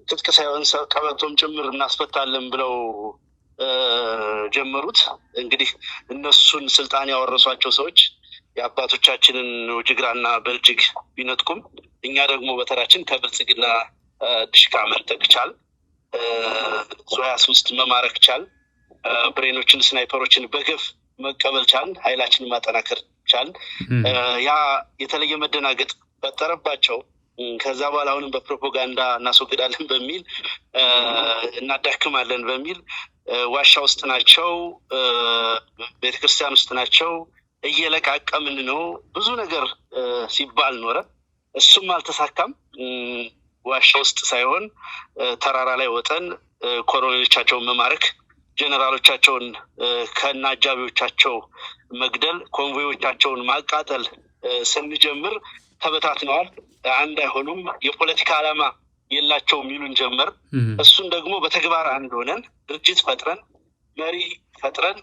ትጥቅ ሳይሆን ቀበቶም ጭምር እናስፈታለን ብለው ጀመሩት። እንግዲህ እነሱን ስልጣን ያወረሷቸው ሰዎች የአባቶቻችንን ጅግራና በልጅግ ቢነጥቁም እኛ ደግሞ በተራችን ከብልጽግና ድሽቃ መንጠቅ ቻል፣ ዙ 23 መማረክ ቻል፣ ብሬኖችን፣ ስናይፐሮችን በገፍ መቀበል ቻል፣ ኃይላችንን ማጠናከር ቻል። ያ የተለየ መደናገጥ ፈጠረባቸው። ከዛ በኋላ አሁንም በፕሮፓጋንዳ እናስወግዳለን በሚል፣ እናዳክማለን በሚል ዋሻ ውስጥ ናቸው፣ ቤተክርስቲያን ውስጥ ናቸው፣ እየለቃቀምን ነው፣ ብዙ ነገር ሲባል ኖረ። እሱም አልተሳካም። ዋሻ ውስጥ ሳይሆን ተራራ ላይ ወጠን ኮሎኔሎቻቸውን መማረክ፣ ጀኔራሎቻቸውን ከነ አጃቢዎቻቸው መግደል፣ ኮንቮዮቻቸውን ማቃጠል ስንጀምር ተበታትነዋል፣ አንድ አይሆኑም፣ የፖለቲካ ዓላማ የላቸውም ይሉን ጀመር። እሱን ደግሞ በተግባር አንድ ሆነን፣ ድርጅት ፈጥረን፣ መሪ ፈጥረን፣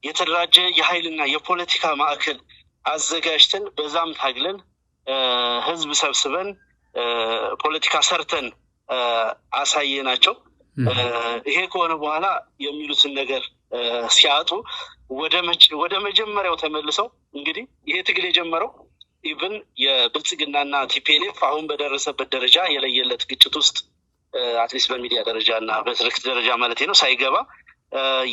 የተደራጀ የኃይልና የፖለቲካ ማዕከል አዘጋጅተን፣ በዛም ታግለን፣ ህዝብ ሰብስበን፣ ፖለቲካ ሰርተን አሳየናቸው። ይሄ ከሆነ በኋላ የሚሉትን ነገር ሲያጡ ወደ መጀመሪያው ተመልሰው፣ እንግዲህ ይሄ ትግል የጀመረው even የብልጽግናና TPLF አሁን በደረሰበት ደረጃ የለየለት ግጭት ውስጥ፣ at least በሚዲያ ደረጃ እና በትርክት ደረጃ ማለት ነው፣ ሳይገባ፣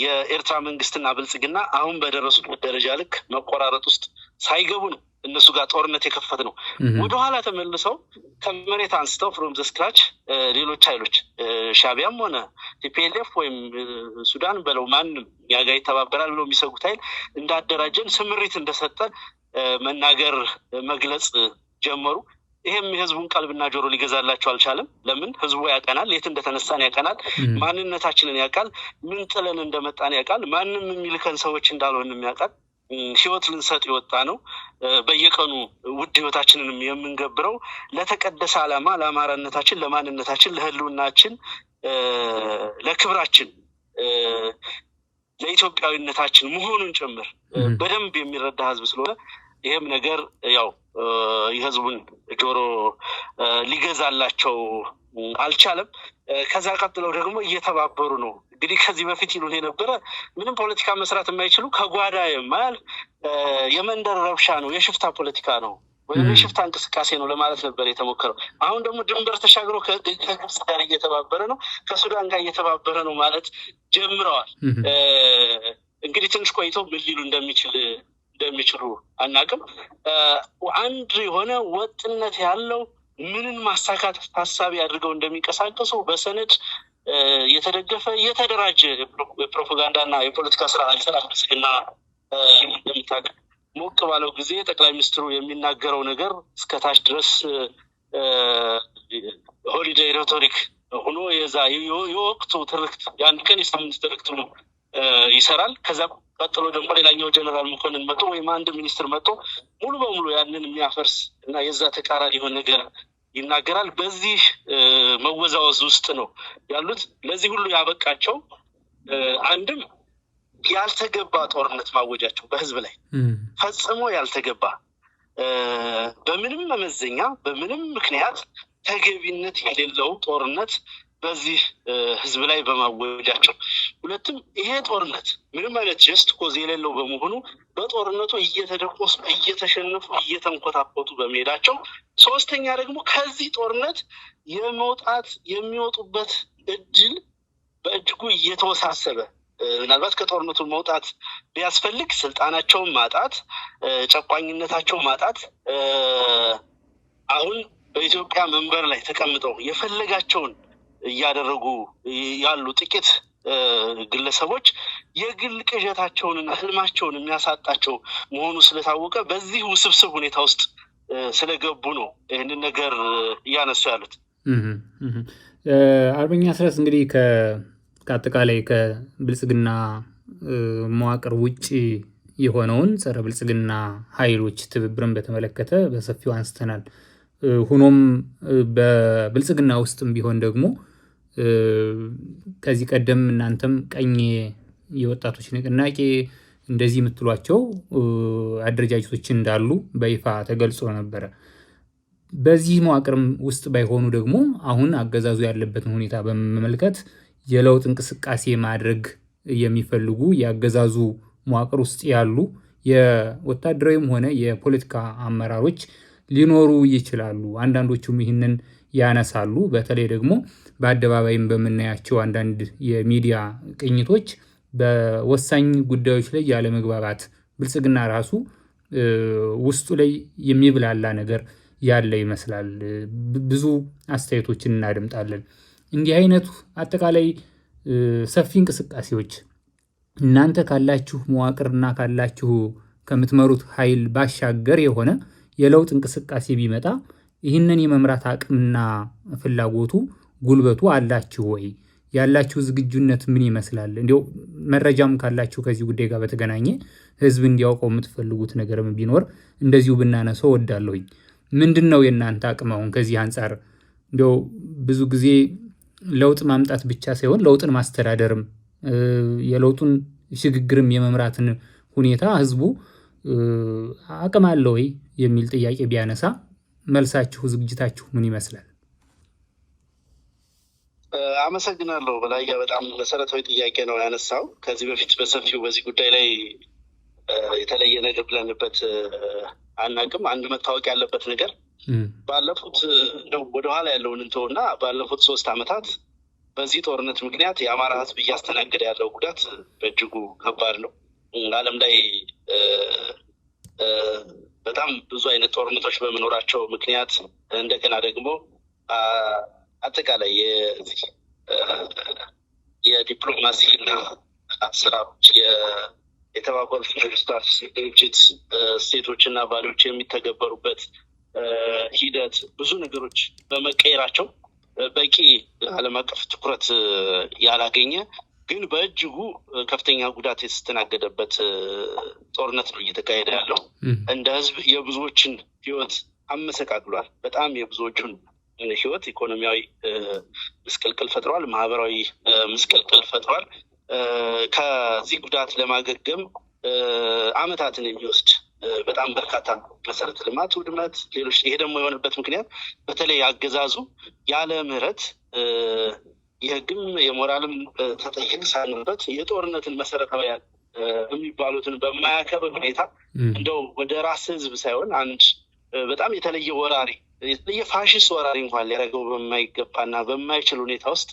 የኤርትራ መንግስትና ብልጽግና አሁን በደረሱበት ደረጃ ልክ መቆራረጥ ውስጥ ሳይገቡ ነው እነሱ ጋር ጦርነት የከፈትነው። ወደኋላ ተመልሰው ከመሬት አንስተው from the scratch ሌሎች ኃይሎች ሻቢያም ሆነ TPLF ወይም ሱዳን በለው ማንም እኛ ጋር ይተባበራል ብለው የሚሰጉት ኃይል እንዳደራጀን፣ ስምሪት እንደሰጠን መናገር መግለጽ ጀመሩ። ይሄም የህዝቡን ቀልብና ጆሮ ሊገዛላቸው አልቻለም። ለምን? ህዝቡ ያውቀናል፣ የት እንደተነሳን ያውቀናል፣ ማንነታችንን ያውቃል፣ ምን ጥለን እንደመጣን ያውቃል፣ ማንም የሚልከን ሰዎች እንዳልሆንም ያውቃል። ህይወት ልንሰጥ የወጣ ነው። በየቀኑ ውድ ህይወታችንንም የምንገብረው ለተቀደሰ ዓላማ፣ ለአማራነታችን፣ ለማንነታችን፣ ለህልውናችን፣ ለክብራችን፣ ለኢትዮጵያዊነታችን መሆኑን ጭምር በደንብ የሚረዳ ህዝብ ስለሆነ ይህም ነገር ያው የህዝቡን ጆሮ ሊገዛላቸው አልቻለም። ከዛ ቀጥለው ደግሞ እየተባበሩ ነው። እንግዲህ ከዚህ በፊት ይሉን የነበረ ምንም ፖለቲካ መስራት የማይችሉ፣ ከጓዳ የማያልፍ፣ የመንደር ረብሻ ነው፣ የሽፍታ ፖለቲካ ነው ወይም የሽፍታ እንቅስቃሴ ነው ለማለት ነበር የተሞከረው። አሁን ደግሞ ድንበር ተሻግሮ ከግብፅ ጋር እየተባበረ ነው፣ ከሱዳን ጋር እየተባበረ ነው ማለት ጀምረዋል። እንግዲህ ትንሽ ቆይቶ ምን ሊሉ እንደሚችሉ አናውቅም። አንድ የሆነ ወጥነት ያለው፣ ምንን ማሳካት ታሳቢ አድርገው እንደሚንቀሳቀሱ በሰነድ የተደገፈ የተደራጀ የፕሮፓጋንዳና የፖለቲካ ስራ አይሰራም። ብልጽግና እንደምታውቅ ሞቅ ባለው ጊዜ ጠቅላይ ሚኒስትሩ የሚናገረው ነገር እስከታች ድረስ holiday rhetoric ሆኖ የዛ የወቅቱ ትርክት፣ የአንድ ቀን የሳምንት ትርክት ነው ይሰራል። ከዛ ቀጥሎ ደግሞ ሌላኛው ጀነራል መኮንን መጥቶ ወይም አንድ ሚኒስትር መጥቶ ሙሉ በሙሉ ያንን የሚያፈርስ እና የዛ ተቃራኒ የሆነ ነገር ይናገራል። በዚህ መወዛወዝ ውስጥ ነው ያሉት። ለዚህ ሁሉ ያበቃቸው አንድም ያልተገባ ጦርነት ማወጃቸው፣ በህዝብ ላይ ፈጽሞ ያልተገባ፣ በምንም መመዘኛ በምንም ምክንያት ተገቢነት የሌለው ጦርነት በዚህ ህዝብ ላይ በማወጃቸው፣ ሁለትም ይሄ ጦርነት ምንም አይነት just cause የሌለው በመሆኑ በጦርነቱ እየተደቆሱ፣ እየተሸነፉ፣ እየተንኮታኮቱ በመሄዳቸው፣ ሶስተኛ ደግሞ ከዚህ ጦርነት የመውጣት የሚወጡበት እድል በእጅጉ እየተወሳሰበ፣ ምናልባት ከጦርነቱ መውጣት ቢያስፈልግ ስልጣናቸውን ማጣት፣ ጨቋኝነታቸውን ማጣት፣ አሁን በኢትዮጵያ መንበር ላይ ተቀምጠው የፈለጋቸውን እያደረጉ ያሉ ጥቂት ግለሰቦች የግል ቅዠታቸውንና ህልማቸውን የሚያሳጣቸው መሆኑ ስለታወቀ በዚህ ውስብስብ ሁኔታ ውስጥ ስለገቡ ነው ይህንን ነገር እያነሱ ያሉት። አርበኛ አስረስ፣ እንግዲህ ከአጠቃላይ ከብልጽግና መዋቅር ውጭ የሆነውን ጸረ ብልጽግና ኃይሎች ትብብርን በተመለከተ በሰፊው አንስተናል። ሆኖም በብልጽግና ውስጥም ቢሆን ደግሞ ከዚህ ቀደም እናንተም ቀኝ የወጣቶች ንቅናቄ እንደዚህ የምትሏቸው አደረጃጀቶች እንዳሉ በይፋ ተገልጾ ነበረ። በዚህ መዋቅርም ውስጥ ባይሆኑ ደግሞ አሁን አገዛዙ ያለበትን ሁኔታ በመመልከት የለውጥ እንቅስቃሴ ማድረግ የሚፈልጉ የአገዛዙ መዋቅር ውስጥ ያሉ የወታደራዊም ሆነ የፖለቲካ አመራሮች ሊኖሩ ይችላሉ። አንዳንዶቹም ይህንን ያነሳሉ። በተለይ ደግሞ በአደባባይም በምናያቸው አንዳንድ የሚዲያ ቅኝቶች በወሳኝ ጉዳዮች ላይ ያለመግባባት ብልጽግና ራሱ ውስጡ ላይ የሚብላላ ነገር ያለ ይመስላል። ብዙ አስተያየቶችን እናደምጣለን። እንዲህ አይነቱ አጠቃላይ ሰፊ እንቅስቃሴዎች እናንተ ካላችሁ መዋቅርና ካላችሁ ከምትመሩት ኃይል ባሻገር የሆነ የለውጥ እንቅስቃሴ ቢመጣ ይህንን የመምራት አቅምና ፍላጎቱ ጉልበቱ አላችሁ ወይ? ያላችሁ ዝግጁነት ምን ይመስላል? እንዲያው መረጃም ካላችሁ ከዚህ ጉዳይ ጋር በተገናኘ ህዝብ እንዲያውቀው የምትፈልጉት ነገርም ቢኖር እንደዚሁ ብናነሰው እወዳለሁኝ። ምንድን ነው የእናንተ አቅም አሁን ከዚህ አንጻር? እንዲያው ብዙ ጊዜ ለውጥ ማምጣት ብቻ ሳይሆን ለውጥን ማስተዳደርም የለውጡን ሽግግርም የመምራትን ሁኔታ ህዝቡ አቅም አለ ወይ የሚል ጥያቄ ቢያነሳ መልሳችሁ ዝግጅታችሁ ምን ይመስላል? አመሰግናለሁ በላያ፣ በጣም መሰረታዊ ጥያቄ ነው ያነሳው። ከዚህ በፊት በሰፊው በዚህ ጉዳይ ላይ የተለየ ነገር ብለንበት አናውቅም። አንድ መታወቅ ያለበት ነገር ባለፉት እንደው ወደኋላ ያለውን እንተውና ባለፉት 3 ዓመታት በዚህ ጦርነት ምክንያት የአማራ ህዝብ እያስተናገደ ያለው ጉዳት በእጅጉ ከባድ ነው። ዓለም ላይ በጣም ብዙ አይነት ጦርነቶች በመኖራቸው ምክንያት እንደገና ደግሞ አጠቃላይ የዲፕሎማሲ እና አሰራሮች የተባበሩት መንግስታት ድርጅት ስቴቶች እና ቫሊዎች የሚተገበሩበት ሂደት ብዙ ነገሮች በመቀየራቸው በቂ ዓለም አቀፍ ትኩረት ያላገኘ ግን በእጅጉ ከፍተኛ ጉዳት የተስተናገደበት ጦርነት ነው እየተካሄደ ያለው። እንደ ህዝብ የብዙዎችን ህይወት አመሰቃቅሏል። በጣም የብዙዎችን ህይወት ኢኮኖሚያዊ ምስቅልቅል ፈጥሯል፣ ማህበራዊ ምስቅልቅል ፈጥሯል። ከዚህ ጉዳት ለማገገም አመታትን የሚወስድ በጣም በርካታ መሰረተ ልማት ውድመት፣ ሌሎች። ይሄ ደግሞ የሆነበት ምክንያት በተለይ አገዛዙ ያለ ምህረት የህግም የሞራልም ተጠየቅ ሳይኖርበት የጦርነትን መሰረታዊያን የሚባሉትን በማያከብር ሁኔታ እንደው ወደ ራስ ህዝብ ሳይሆን አንድ በጣም የተለየ ወራሪ የተለየ ፋሽስት ወራሪ እንኳን ሊያደርገው በማይገባና በማይችል ሁኔታ ውስጥ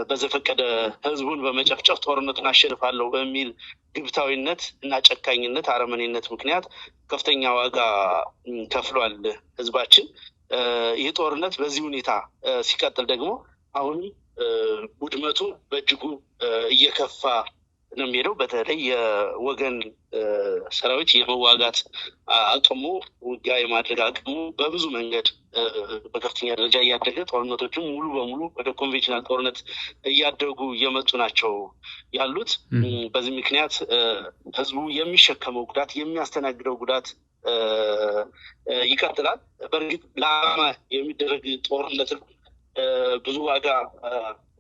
በዘፈቀደ ህዝቡን በመጨፍጨፍ ጦርነቱን አሸንፋለሁ በሚል ግብታዊነት እና ጨካኝነት አረመኔነት ምክንያት ከፍተኛ ዋጋ ከፍሏል ህዝባችን። ይህ ጦርነት በዚህ ሁኔታ ሲቀጥል ደግሞ አሁንም ውድመቱ በእጅጉ እየከፋ ነው የሚሄደው። በተለይ የወገን ሰራዊት የመዋጋት አቅሙ ውጊያ የማድረግ አቅሙ በብዙ መንገድ በከፍተኛ ደረጃ እያደገ ጦርነቶችም ሙሉ በሙሉ ወደ conventional ጦርነት እያደጉ እየመጡ ናቸው ያሉት። በዚህ ምክንያት ህዝቡ የሚሸከመው ጉዳት የሚያስተናግደው ጉዳት ይቀጥላል። በእርግጥ ለዓላማ የሚደረግ ጦርነት ብዙ ዋጋ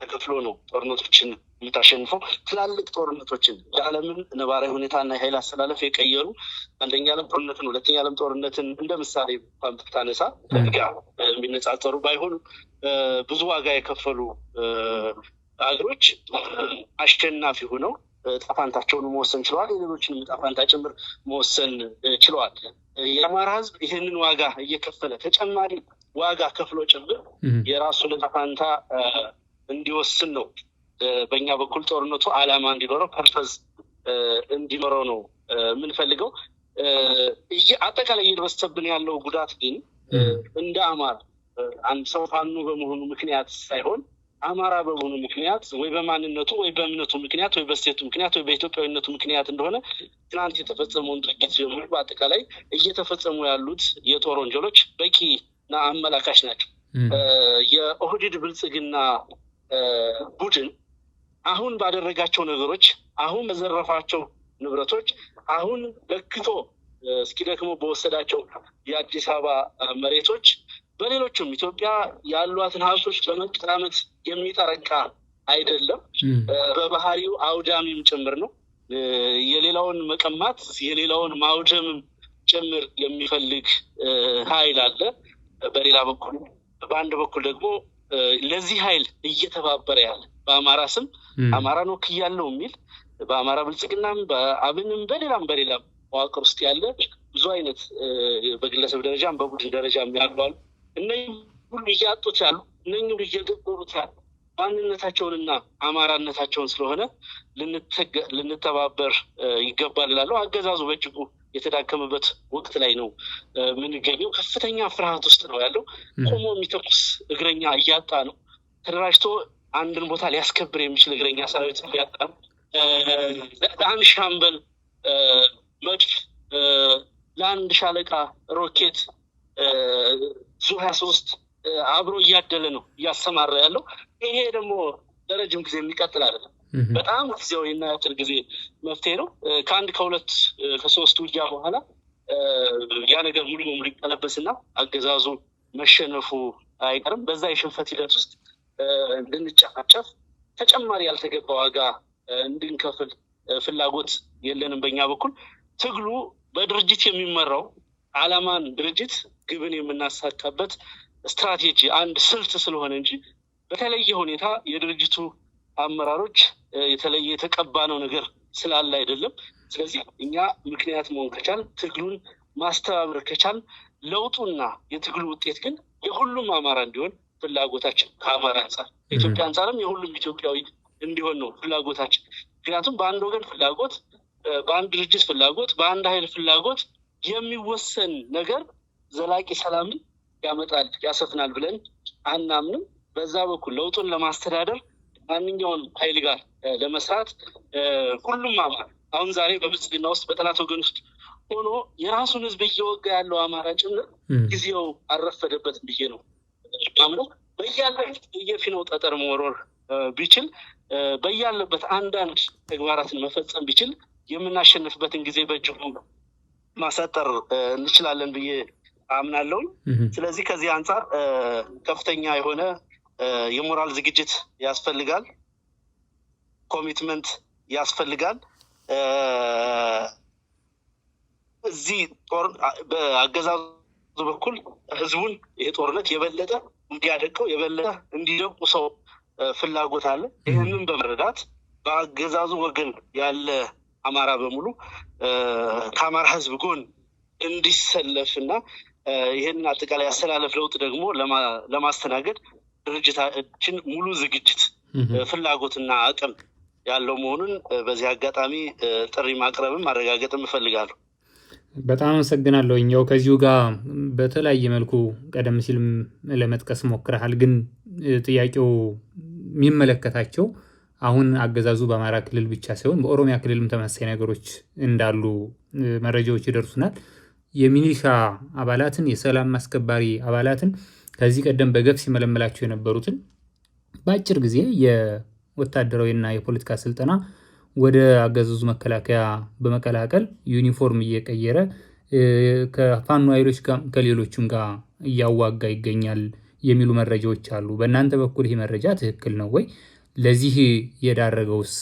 ተከፍሎ ነው ጦርነቶችን የምታሸንፈው። ትላልቅ ጦርነቶችን የዓለምን ነባራዊ ሁኔታና የኃይል አሰላለፍ የቀየሩ አንደኛ ዓለም ጦርነትን፣ ሁለተኛ ዓለም ጦርነትን እንደ ምሳሌ እንኳን ብታነሳ ጋር የሚነጻጸሩ ባይሆኑ ብዙ ዋጋ የከፈሉ አገሮች አሸናፊ ሆነው ዕጣ ፈንታቸውን መወሰን ችለዋል። የሌሎችንም ዕጣ ፈንታ ጭምር መወሰን ችለዋል። የአማራ ህዝብ ይህንን ዋጋ እየከፈለ ተጨማሪ ዋጋ ከፍሎ ጭምር የራሱን ዕጣ ፈንታ እንዲወስን ነው በእኛ በኩል ጦርነቱ ዓላማ እንዲኖረው purpose እንዲኖረው ነው የምንፈልገው። አጠቃላይ እየደረሰብን ያለው ጉዳት ግን እንደ አማራ አንድ ሰው ፋኖ በመሆኑ ምክንያት ሳይሆን አማራ በመሆኑ ምክንያት ወይ በማንነቱ ወይ በእምነቱ ምክንያት ወይ በስቴቱ ምክንያት ወይ በኢትዮጵያዊነቱ ምክንያት እንደሆነ ትናንት የተፈጸመውን ድርጊት ጀምሮ በአጠቃላይ እየተፈጸሙ ያሉት የጦር ወንጀሎች በቂና አመላካች ናቸው። የኦህዴድ ብልጽግና ቡድን አሁን ባደረጋቸው ነገሮች፣ አሁን በዘረፋቸው ንብረቶች፣ አሁን ለክቶ እስኪደክሞ በወሰዳቸው የአዲስ አበባ መሬቶች፣ በሌሎችም ኢትዮጵያ ያሏትን ሀብቶች በመቀራመት የሚጠረቃ አይደለም። በባህሪው አውዳሚም ጭምር ነው። የሌላውን መቀማት የሌላውን ማውደምም ጭምር የሚፈልግ ኃይል አለ። በሌላ በኩል በአንድ በኩል ደግሞ ለዚህ ኃይል እየተባበረ ያለ፣ በአማራ ስም አማራን ወክያለሁ የሚል፣ በአማራ ብልጽግናም በአብንም በሌላም በሌላም መዋቅር ውስጥ ያለ ብዙ አይነት በግለሰብ ደረጃም በቡድን ደረጃም ያሉ አሉ። እነኝህ ሁሉ እያጡት ያሉ፣ እነኝህ ሁሉ እየገበሩት ያሉ ማንነታቸውንና አማራነታቸውን ስለሆነ ልንተባበር ይገባል እላለሁ። አገዛዙ በእጅጉ የተዳከመበት ወቅት ላይ ነው የምንገኘው። ከፍተኛ ፍርሃት ውስጥ ነው ያለው። ቆሞ የሚተኩስ እግረኛ እያጣ ነው። ተደራጅቶ አንድን ቦታ ሊያስከብር የሚችል እግረኛ ሰራዊት እያጣ ነው። ለአንድ ሻምበል መድፍ፣ ለአንድ ሻለቃ ሮኬት፣ ዙ 23 አብሮ እያደለ ነው እያሰማራ ያለው። ይሄ ደግሞ ለረጅም ጊዜ የሚቀጥል አይደለም። በጣም ጊዜያዊ እና የአጭር ጊዜ መፍትሄ ነው። ከአንድ፣ ከሁለት፣ ከሶስት ውጊያ በኋላ ያ ነገር ሙሉ በሙሉ ይቀለበስና አገዛዙ መሸነፉ አይቀርም። በዛ የሽንፈት ሂደት ውስጥ እንድንጨፋጨፍ፣ ተጨማሪ ያልተገባ ዋጋ እንድንከፍል ፍላጎት የለንም። በእኛ በኩል ትግሉ በድርጅት የሚመራው ዓላማን፣ ድርጅት ግብን የምናሳካበት ስትራቴጂ አንድ ስልት ስለሆነ እንጂ በተለየ ሁኔታ የድርጅቱ አመራሮች የተለየ የተቀባነው ነገር ስላለ አይደለም። ስለዚህ እኛ ምክንያት መሆን ከቻል፣ ትግሉን ማስተባበር ከቻል፣ ለውጡና የትግሉ ውጤት ግን የሁሉም አማራ እንዲሆን ፍላጎታችን፣ ከአማራ አንጻር ከኢትዮጵያ አንጻርም የሁሉም ኢትዮጵያዊ እንዲሆን ነው ፍላጎታችን። ምክንያቱም በአንድ ወገን ፍላጎት፣ በአንድ ድርጅት ፍላጎት፣ በአንድ ኃይል ፍላጎት የሚወሰን ነገር ዘላቂ ሰላምን ያመጣል፣ ያሰፍናል ብለን አናምንም። በዛ በኩል ለውጡን ለማስተዳደር ማንኛውን ኃይል ጋር ለመስራት ሁሉም አማራ፣ አሁን ዛሬ በብልጽግና ውስጥ በጠላት ወገን ውስጥ ሆኖ የራሱን ሕዝብ እየወጋ ያለው አማራ ጭምር ጊዜው አልረፈደበትም ብዬ ነው ማምነው። በያለበት በየፊናው ጠጠር መወርወር ቢችል፣ በያለበት አንዳንድ ተግባራትን መፈጸም ቢችል የምናሸንፍበትን ጊዜ በእጅጉ ማሳጠር እንችላለን ብዬ አምናለሁኝ። ስለዚህ ከዚህ አንጻር ከፍተኛ የሆነ የሞራል ዝግጅት ያስፈልጋል፣ commitment ያስፈልጋል። እዚህ በአገዛዙ በኩል ህዝቡን ይሄ ጦርነት የበለጠ እንዲያደቀው፣ የበለጠ እንዲደቁ ሰው ፍላጎት አለ። ይህንን በመረዳት በአገዛዙ ወገን ያለ አማራ በሙሉ ከአማራ ህዝብ ጎን እንዲሰለፍ እና ይህንን አጠቃላይ አሰላለፍ ለውጥ ደግሞ ለማስተናገድ ድርጅታችን ሙሉ ዝግጅት፣ ፍላጎትና አቅም ያለው መሆኑን በዚህ አጋጣሚ ጥሪ ማቅረብም ማረጋገጥም እፈልጋለሁ። በጣም አመሰግናለሁ። ያው ከዚሁ ጋር በተለያየ መልኩ ቀደም ሲልም ለመጥቀስ ሞክረሃል፣ ግን ጥያቄው የሚመለከታቸው አሁን አገዛዙ በአማራ ክልል ብቻ ሳይሆን በኦሮሚያ ክልልም ተመሳሳይ ነገሮች እንዳሉ መረጃዎች ይደርሱናል። የሚሊሻ አባላትን፣ የሰላም አስከባሪ አባላትን ከዚህ ቀደም በገፍ ሲመለመላቸው የነበሩትን በአጭር ጊዜ የወታደራዊና የፖለቲካ ስልጠና ወደ አገዛዙ መከላከያ በመቀላቀል ዩኒፎርም እየቀየረ ከፋኖ ኃይሎች ጋር ከሌሎችም ጋር እያዋጋ ይገኛል የሚሉ መረጃዎች አሉ። በእናንተ በኩል ይህ መረጃ ትክክል ነው ወይ? ለዚህ የዳረገውስ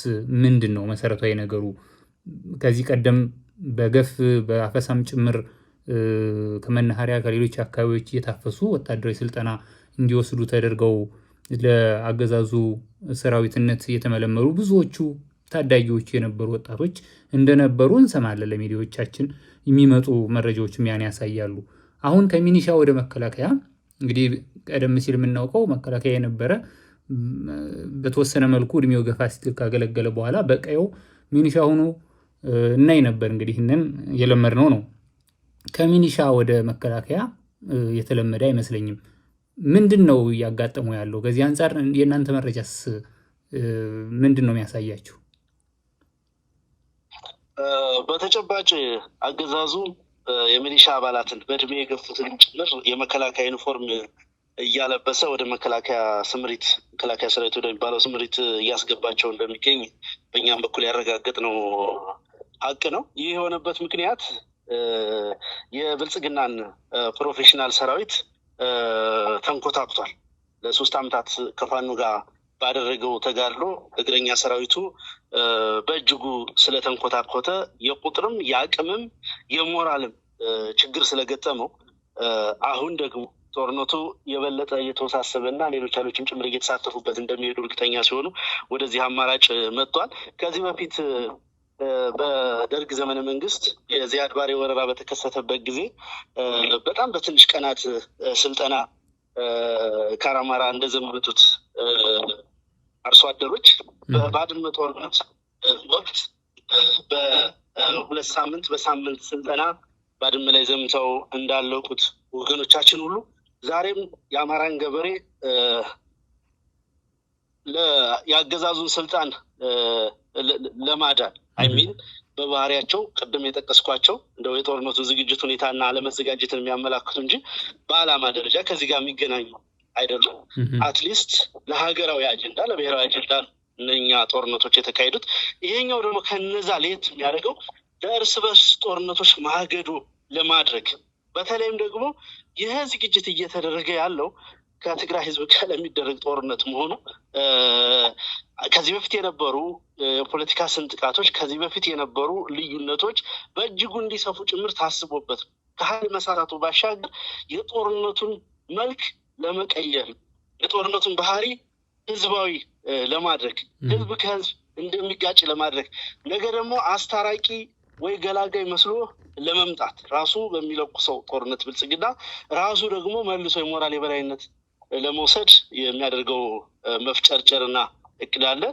ምንድን ነው መሰረታዊ ነገሩ? ከዚህ ቀደም በገፍ በአፈሳም ጭምር ከመናኸሪያ ከሌሎች አካባቢዎች እየታፈሱ ወታደራዊ ስልጠና እንዲወስዱ ተደርገው ለአገዛዙ ሰራዊትነት የተመለመሉ ብዙዎቹ ታዳጊዎች የነበሩ ወጣቶች እንደነበሩ እንሰማለን። ለሚዲያዎቻችን የሚመጡ መረጃዎችም ያን ያሳያሉ። አሁን ከሚኒሻ ወደ መከላከያ፣ እንግዲህ ቀደም ሲል የምናውቀው መከላከያ የነበረ በተወሰነ መልኩ እድሜው ገፋ ሲል ካገለገለ በኋላ በቀየው ሚኒሻ ሆኖ እናይ ነበር። እንግዲህ ይህንን የለመድነው ነው። ከሚኒሻ ወደ መከላከያ የተለመደ አይመስለኝም። ምንድን ነው እያጋጠሙ ያለው? ከዚህ አንጻር የእናንተ መረጃስ ምንድን ነው የሚያሳያችሁ? በተጨባጭ አገዛዙ የሚሊሻ አባላትን በእድሜ የገፉትን ጭምር የመከላከያ ዩኒፎርም እያለበሰ ወደ መከላከያ ስምሪት፣ መከላከያ ሰራዊት ወደሚባለው ስምሪት እያስገባቸው እንደሚገኝ በእኛም በኩል ያረጋገጥነው ሀቅ ነው። ይህ የሆነበት ምክንያት የብልጽግናን professional ሰራዊት ተንኮታኩቷል። ለ3 ዓመታት ከፋኖ ጋር ባደረገው ተጋድሎ እግረኛ ሰራዊቱ በእጅጉ ስለተንኮታኮተ፣ የቁጥርም የአቅምም የሞራልም ችግር ስለገጠመው፣ አሁን ደግሞ ጦርነቱ የበለጠ እየተወሳሰበ እና ሌሎች ኃይሎችም ጭምር እየተሳተፉበት እንደሚሄዱ እርግጠኛ ሲሆኑ ወደዚህ አማራጭ መጥቷል። ከዚህ በፊት በደርግ ዘመነ መንግስት የዚያድ ባሬ ወረራ በተከሰተበት ጊዜ በጣም በትንሽ ቀናት ስልጠና ካራማራ እንደዘመቱት አርሶ አደሮች በባድመ ጦርነት ወቅት በ2 ሳምንት፣ በሳምንት ስልጠና ባድመ ላይ ዘምተው እንዳለቁት ወገኖቻችን ሁሉ ዛሬም የአማራን ገበሬ የአገዛዙን ስልጣን ለማዳን፣ I mean በባህሪያቸው ቅድም የጠቀስኳቸው እንደው የጦርነቱ ዝግጅት ሁኔታና አለመዘጋጀትን የሚያመላክቱ እንጂ በዓላማ ደረጃ ከዚህ ጋር የሚገናኙ አይደሉም። At least ለሀገራዊ አጀንዳ፣ ለብሔራዊ አጀንዳ እነኛ ጦርነቶች የተካሄዱት። ይሄኛው ደግሞ ከነዛ ለየት የሚያደርገው ለእርስ በርስ ጦርነቶች ማገዶ ለማድረግ፣ በተለይም ደግሞ ይህ ዝግጅት እየተደረገ ያለው ከትግራይ ህዝብ ጋር ለሚደረግ ጦርነት መሆኑ፣ ከዚህ በፊት የነበሩ የፖለቲካ ስንጥቃቶች፣ ከዚህ በፊት የነበሩ ልዩነቶች በእጅጉ እንዲሰፉ ጭምር ታስቦበት፣ ከሀይል መሰረቱ ባሻገር የጦርነቱን መልክ ለመቀየር፣ የጦርነቱን ባህሪ ህዝባዊ ለማድረግ፣ ህዝብ ከህዝብ እንደሚጋጭ ለማድረግ፣ ነገ ደግሞ አስታራቂ ወይ ገላጋይ መስሎ ለመምጣት፣ ራሱ በሚለኩሰው ጦርነት ብልጽግና ራሱ ደግሞ መልሶ የሞራል የበላይነት ለመውሰድ የሚያደርገው መፍጨርጨርና እቅድ አለ።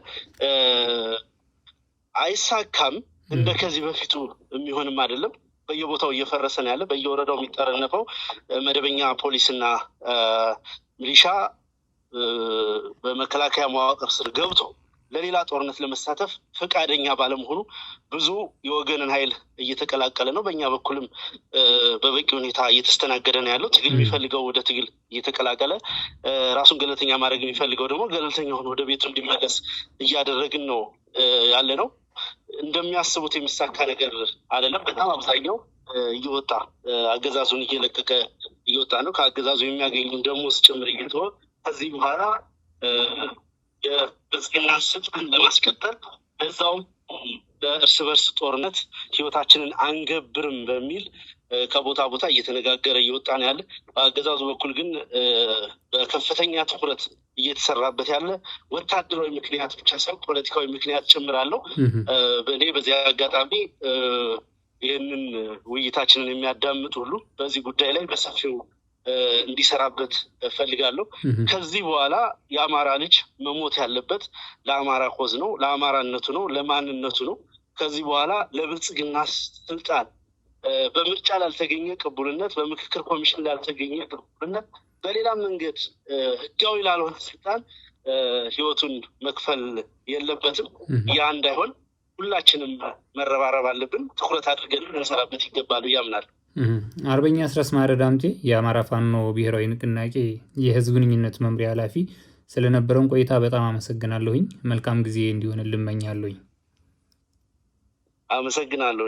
አይሳካም። እንደ ከዚህ በፊቱ የሚሆንም አይደለም። በየቦታው እየፈረሰ ነው ያለ። በየወረዳው የሚጠረነፈው መደበኛ ፖሊስና ሚሊሻ በመከላከያ መዋቅር ስር ገብቶ ለሌላ ጦርነት ለመሳተፍ ፈቃደኛ ባለመሆኑ ብዙ የወገንን ኃይል እየተቀላቀለ ነው። በእኛ በኩልም በበቂ ሁኔታ እየተስተናገደ ነው ያለው። ትግል የሚፈልገው ወደ ትግል እየተቀላቀለ፣ ራሱን ገለልተኛ ማድረግ የሚፈልገው ደግሞ ገለልተኛ ሆኖ ወደ ቤቱ እንዲመለስ እያደረግን ነው ያለ ነው። እንደሚያስቡት የሚሳካ ነገር አይደለም። በጣም አብዛኛው እየወጣ፣ አገዛዙን እየለቀቀ እየወጣ ነው። ከአገዛዙ የሚያገኙን ደሞዝ ጭምር እየተወ፣ ከዚህ በኋላ የብልጽግና ስልጣን ለማስቀጠል በዛውም በእርስ በርስ ጦርነት ህይወታችንን አንገብርም በሚል ከቦታ ቦታ እየተነጋገረ እየወጣ ነው ያለ። በአገዛዙ በኩል ግን በከፍተኛ ትኩረት እየተሰራበት ያለ ወታደራዊ ምክንያት ብቻ ሳይሆን ፖለቲካዊ ምክንያት ጭምር አለው። እኔ በዚህ አጋጣሚ ይህንን ውይይታችንን የሚያዳምጥ ሁሉ በዚህ ጉዳይ ላይ በሰፊው እንዲሰራበት እፈልጋለሁ። ከዚህ በኋላ የአማራ ልጅ መሞት ያለበት ለአማራ cause ነው፣ ለአማራነቱ ነው፣ ለማንነቱ ነው። ከዚህ በኋላ ለብልጽግና ስልጣን፣ በምርጫ ላልተገኘ ቅቡልነት፣ በምክክር ኮሚሽን ላልተገኘ ቅቡልነት፣ በሌላ መንገድ ህጋዊ ላልሆነ ስልጣን ህይወቱን መክፈል የለበትም። ያ እንዳይሆን ሁላችንም መረባረብ አለብን። ትኩረት አድርገን ልንሰራበት ይገባል ብዬ አምናለሁ። አርበኛ አስረስ ማረ ዳምጤ፣ የአማራ ፋኖ ብሔራዊ ንቅናቄ የህዝብ ግንኙነት መምሪያ ኃላፊ፣ ስለነበረን ቆይታ በጣም አመሰግናለሁኝ። መልካም ጊዜ እንዲሆንልህ እመኛለሁኝ። አመሰግናለሁ።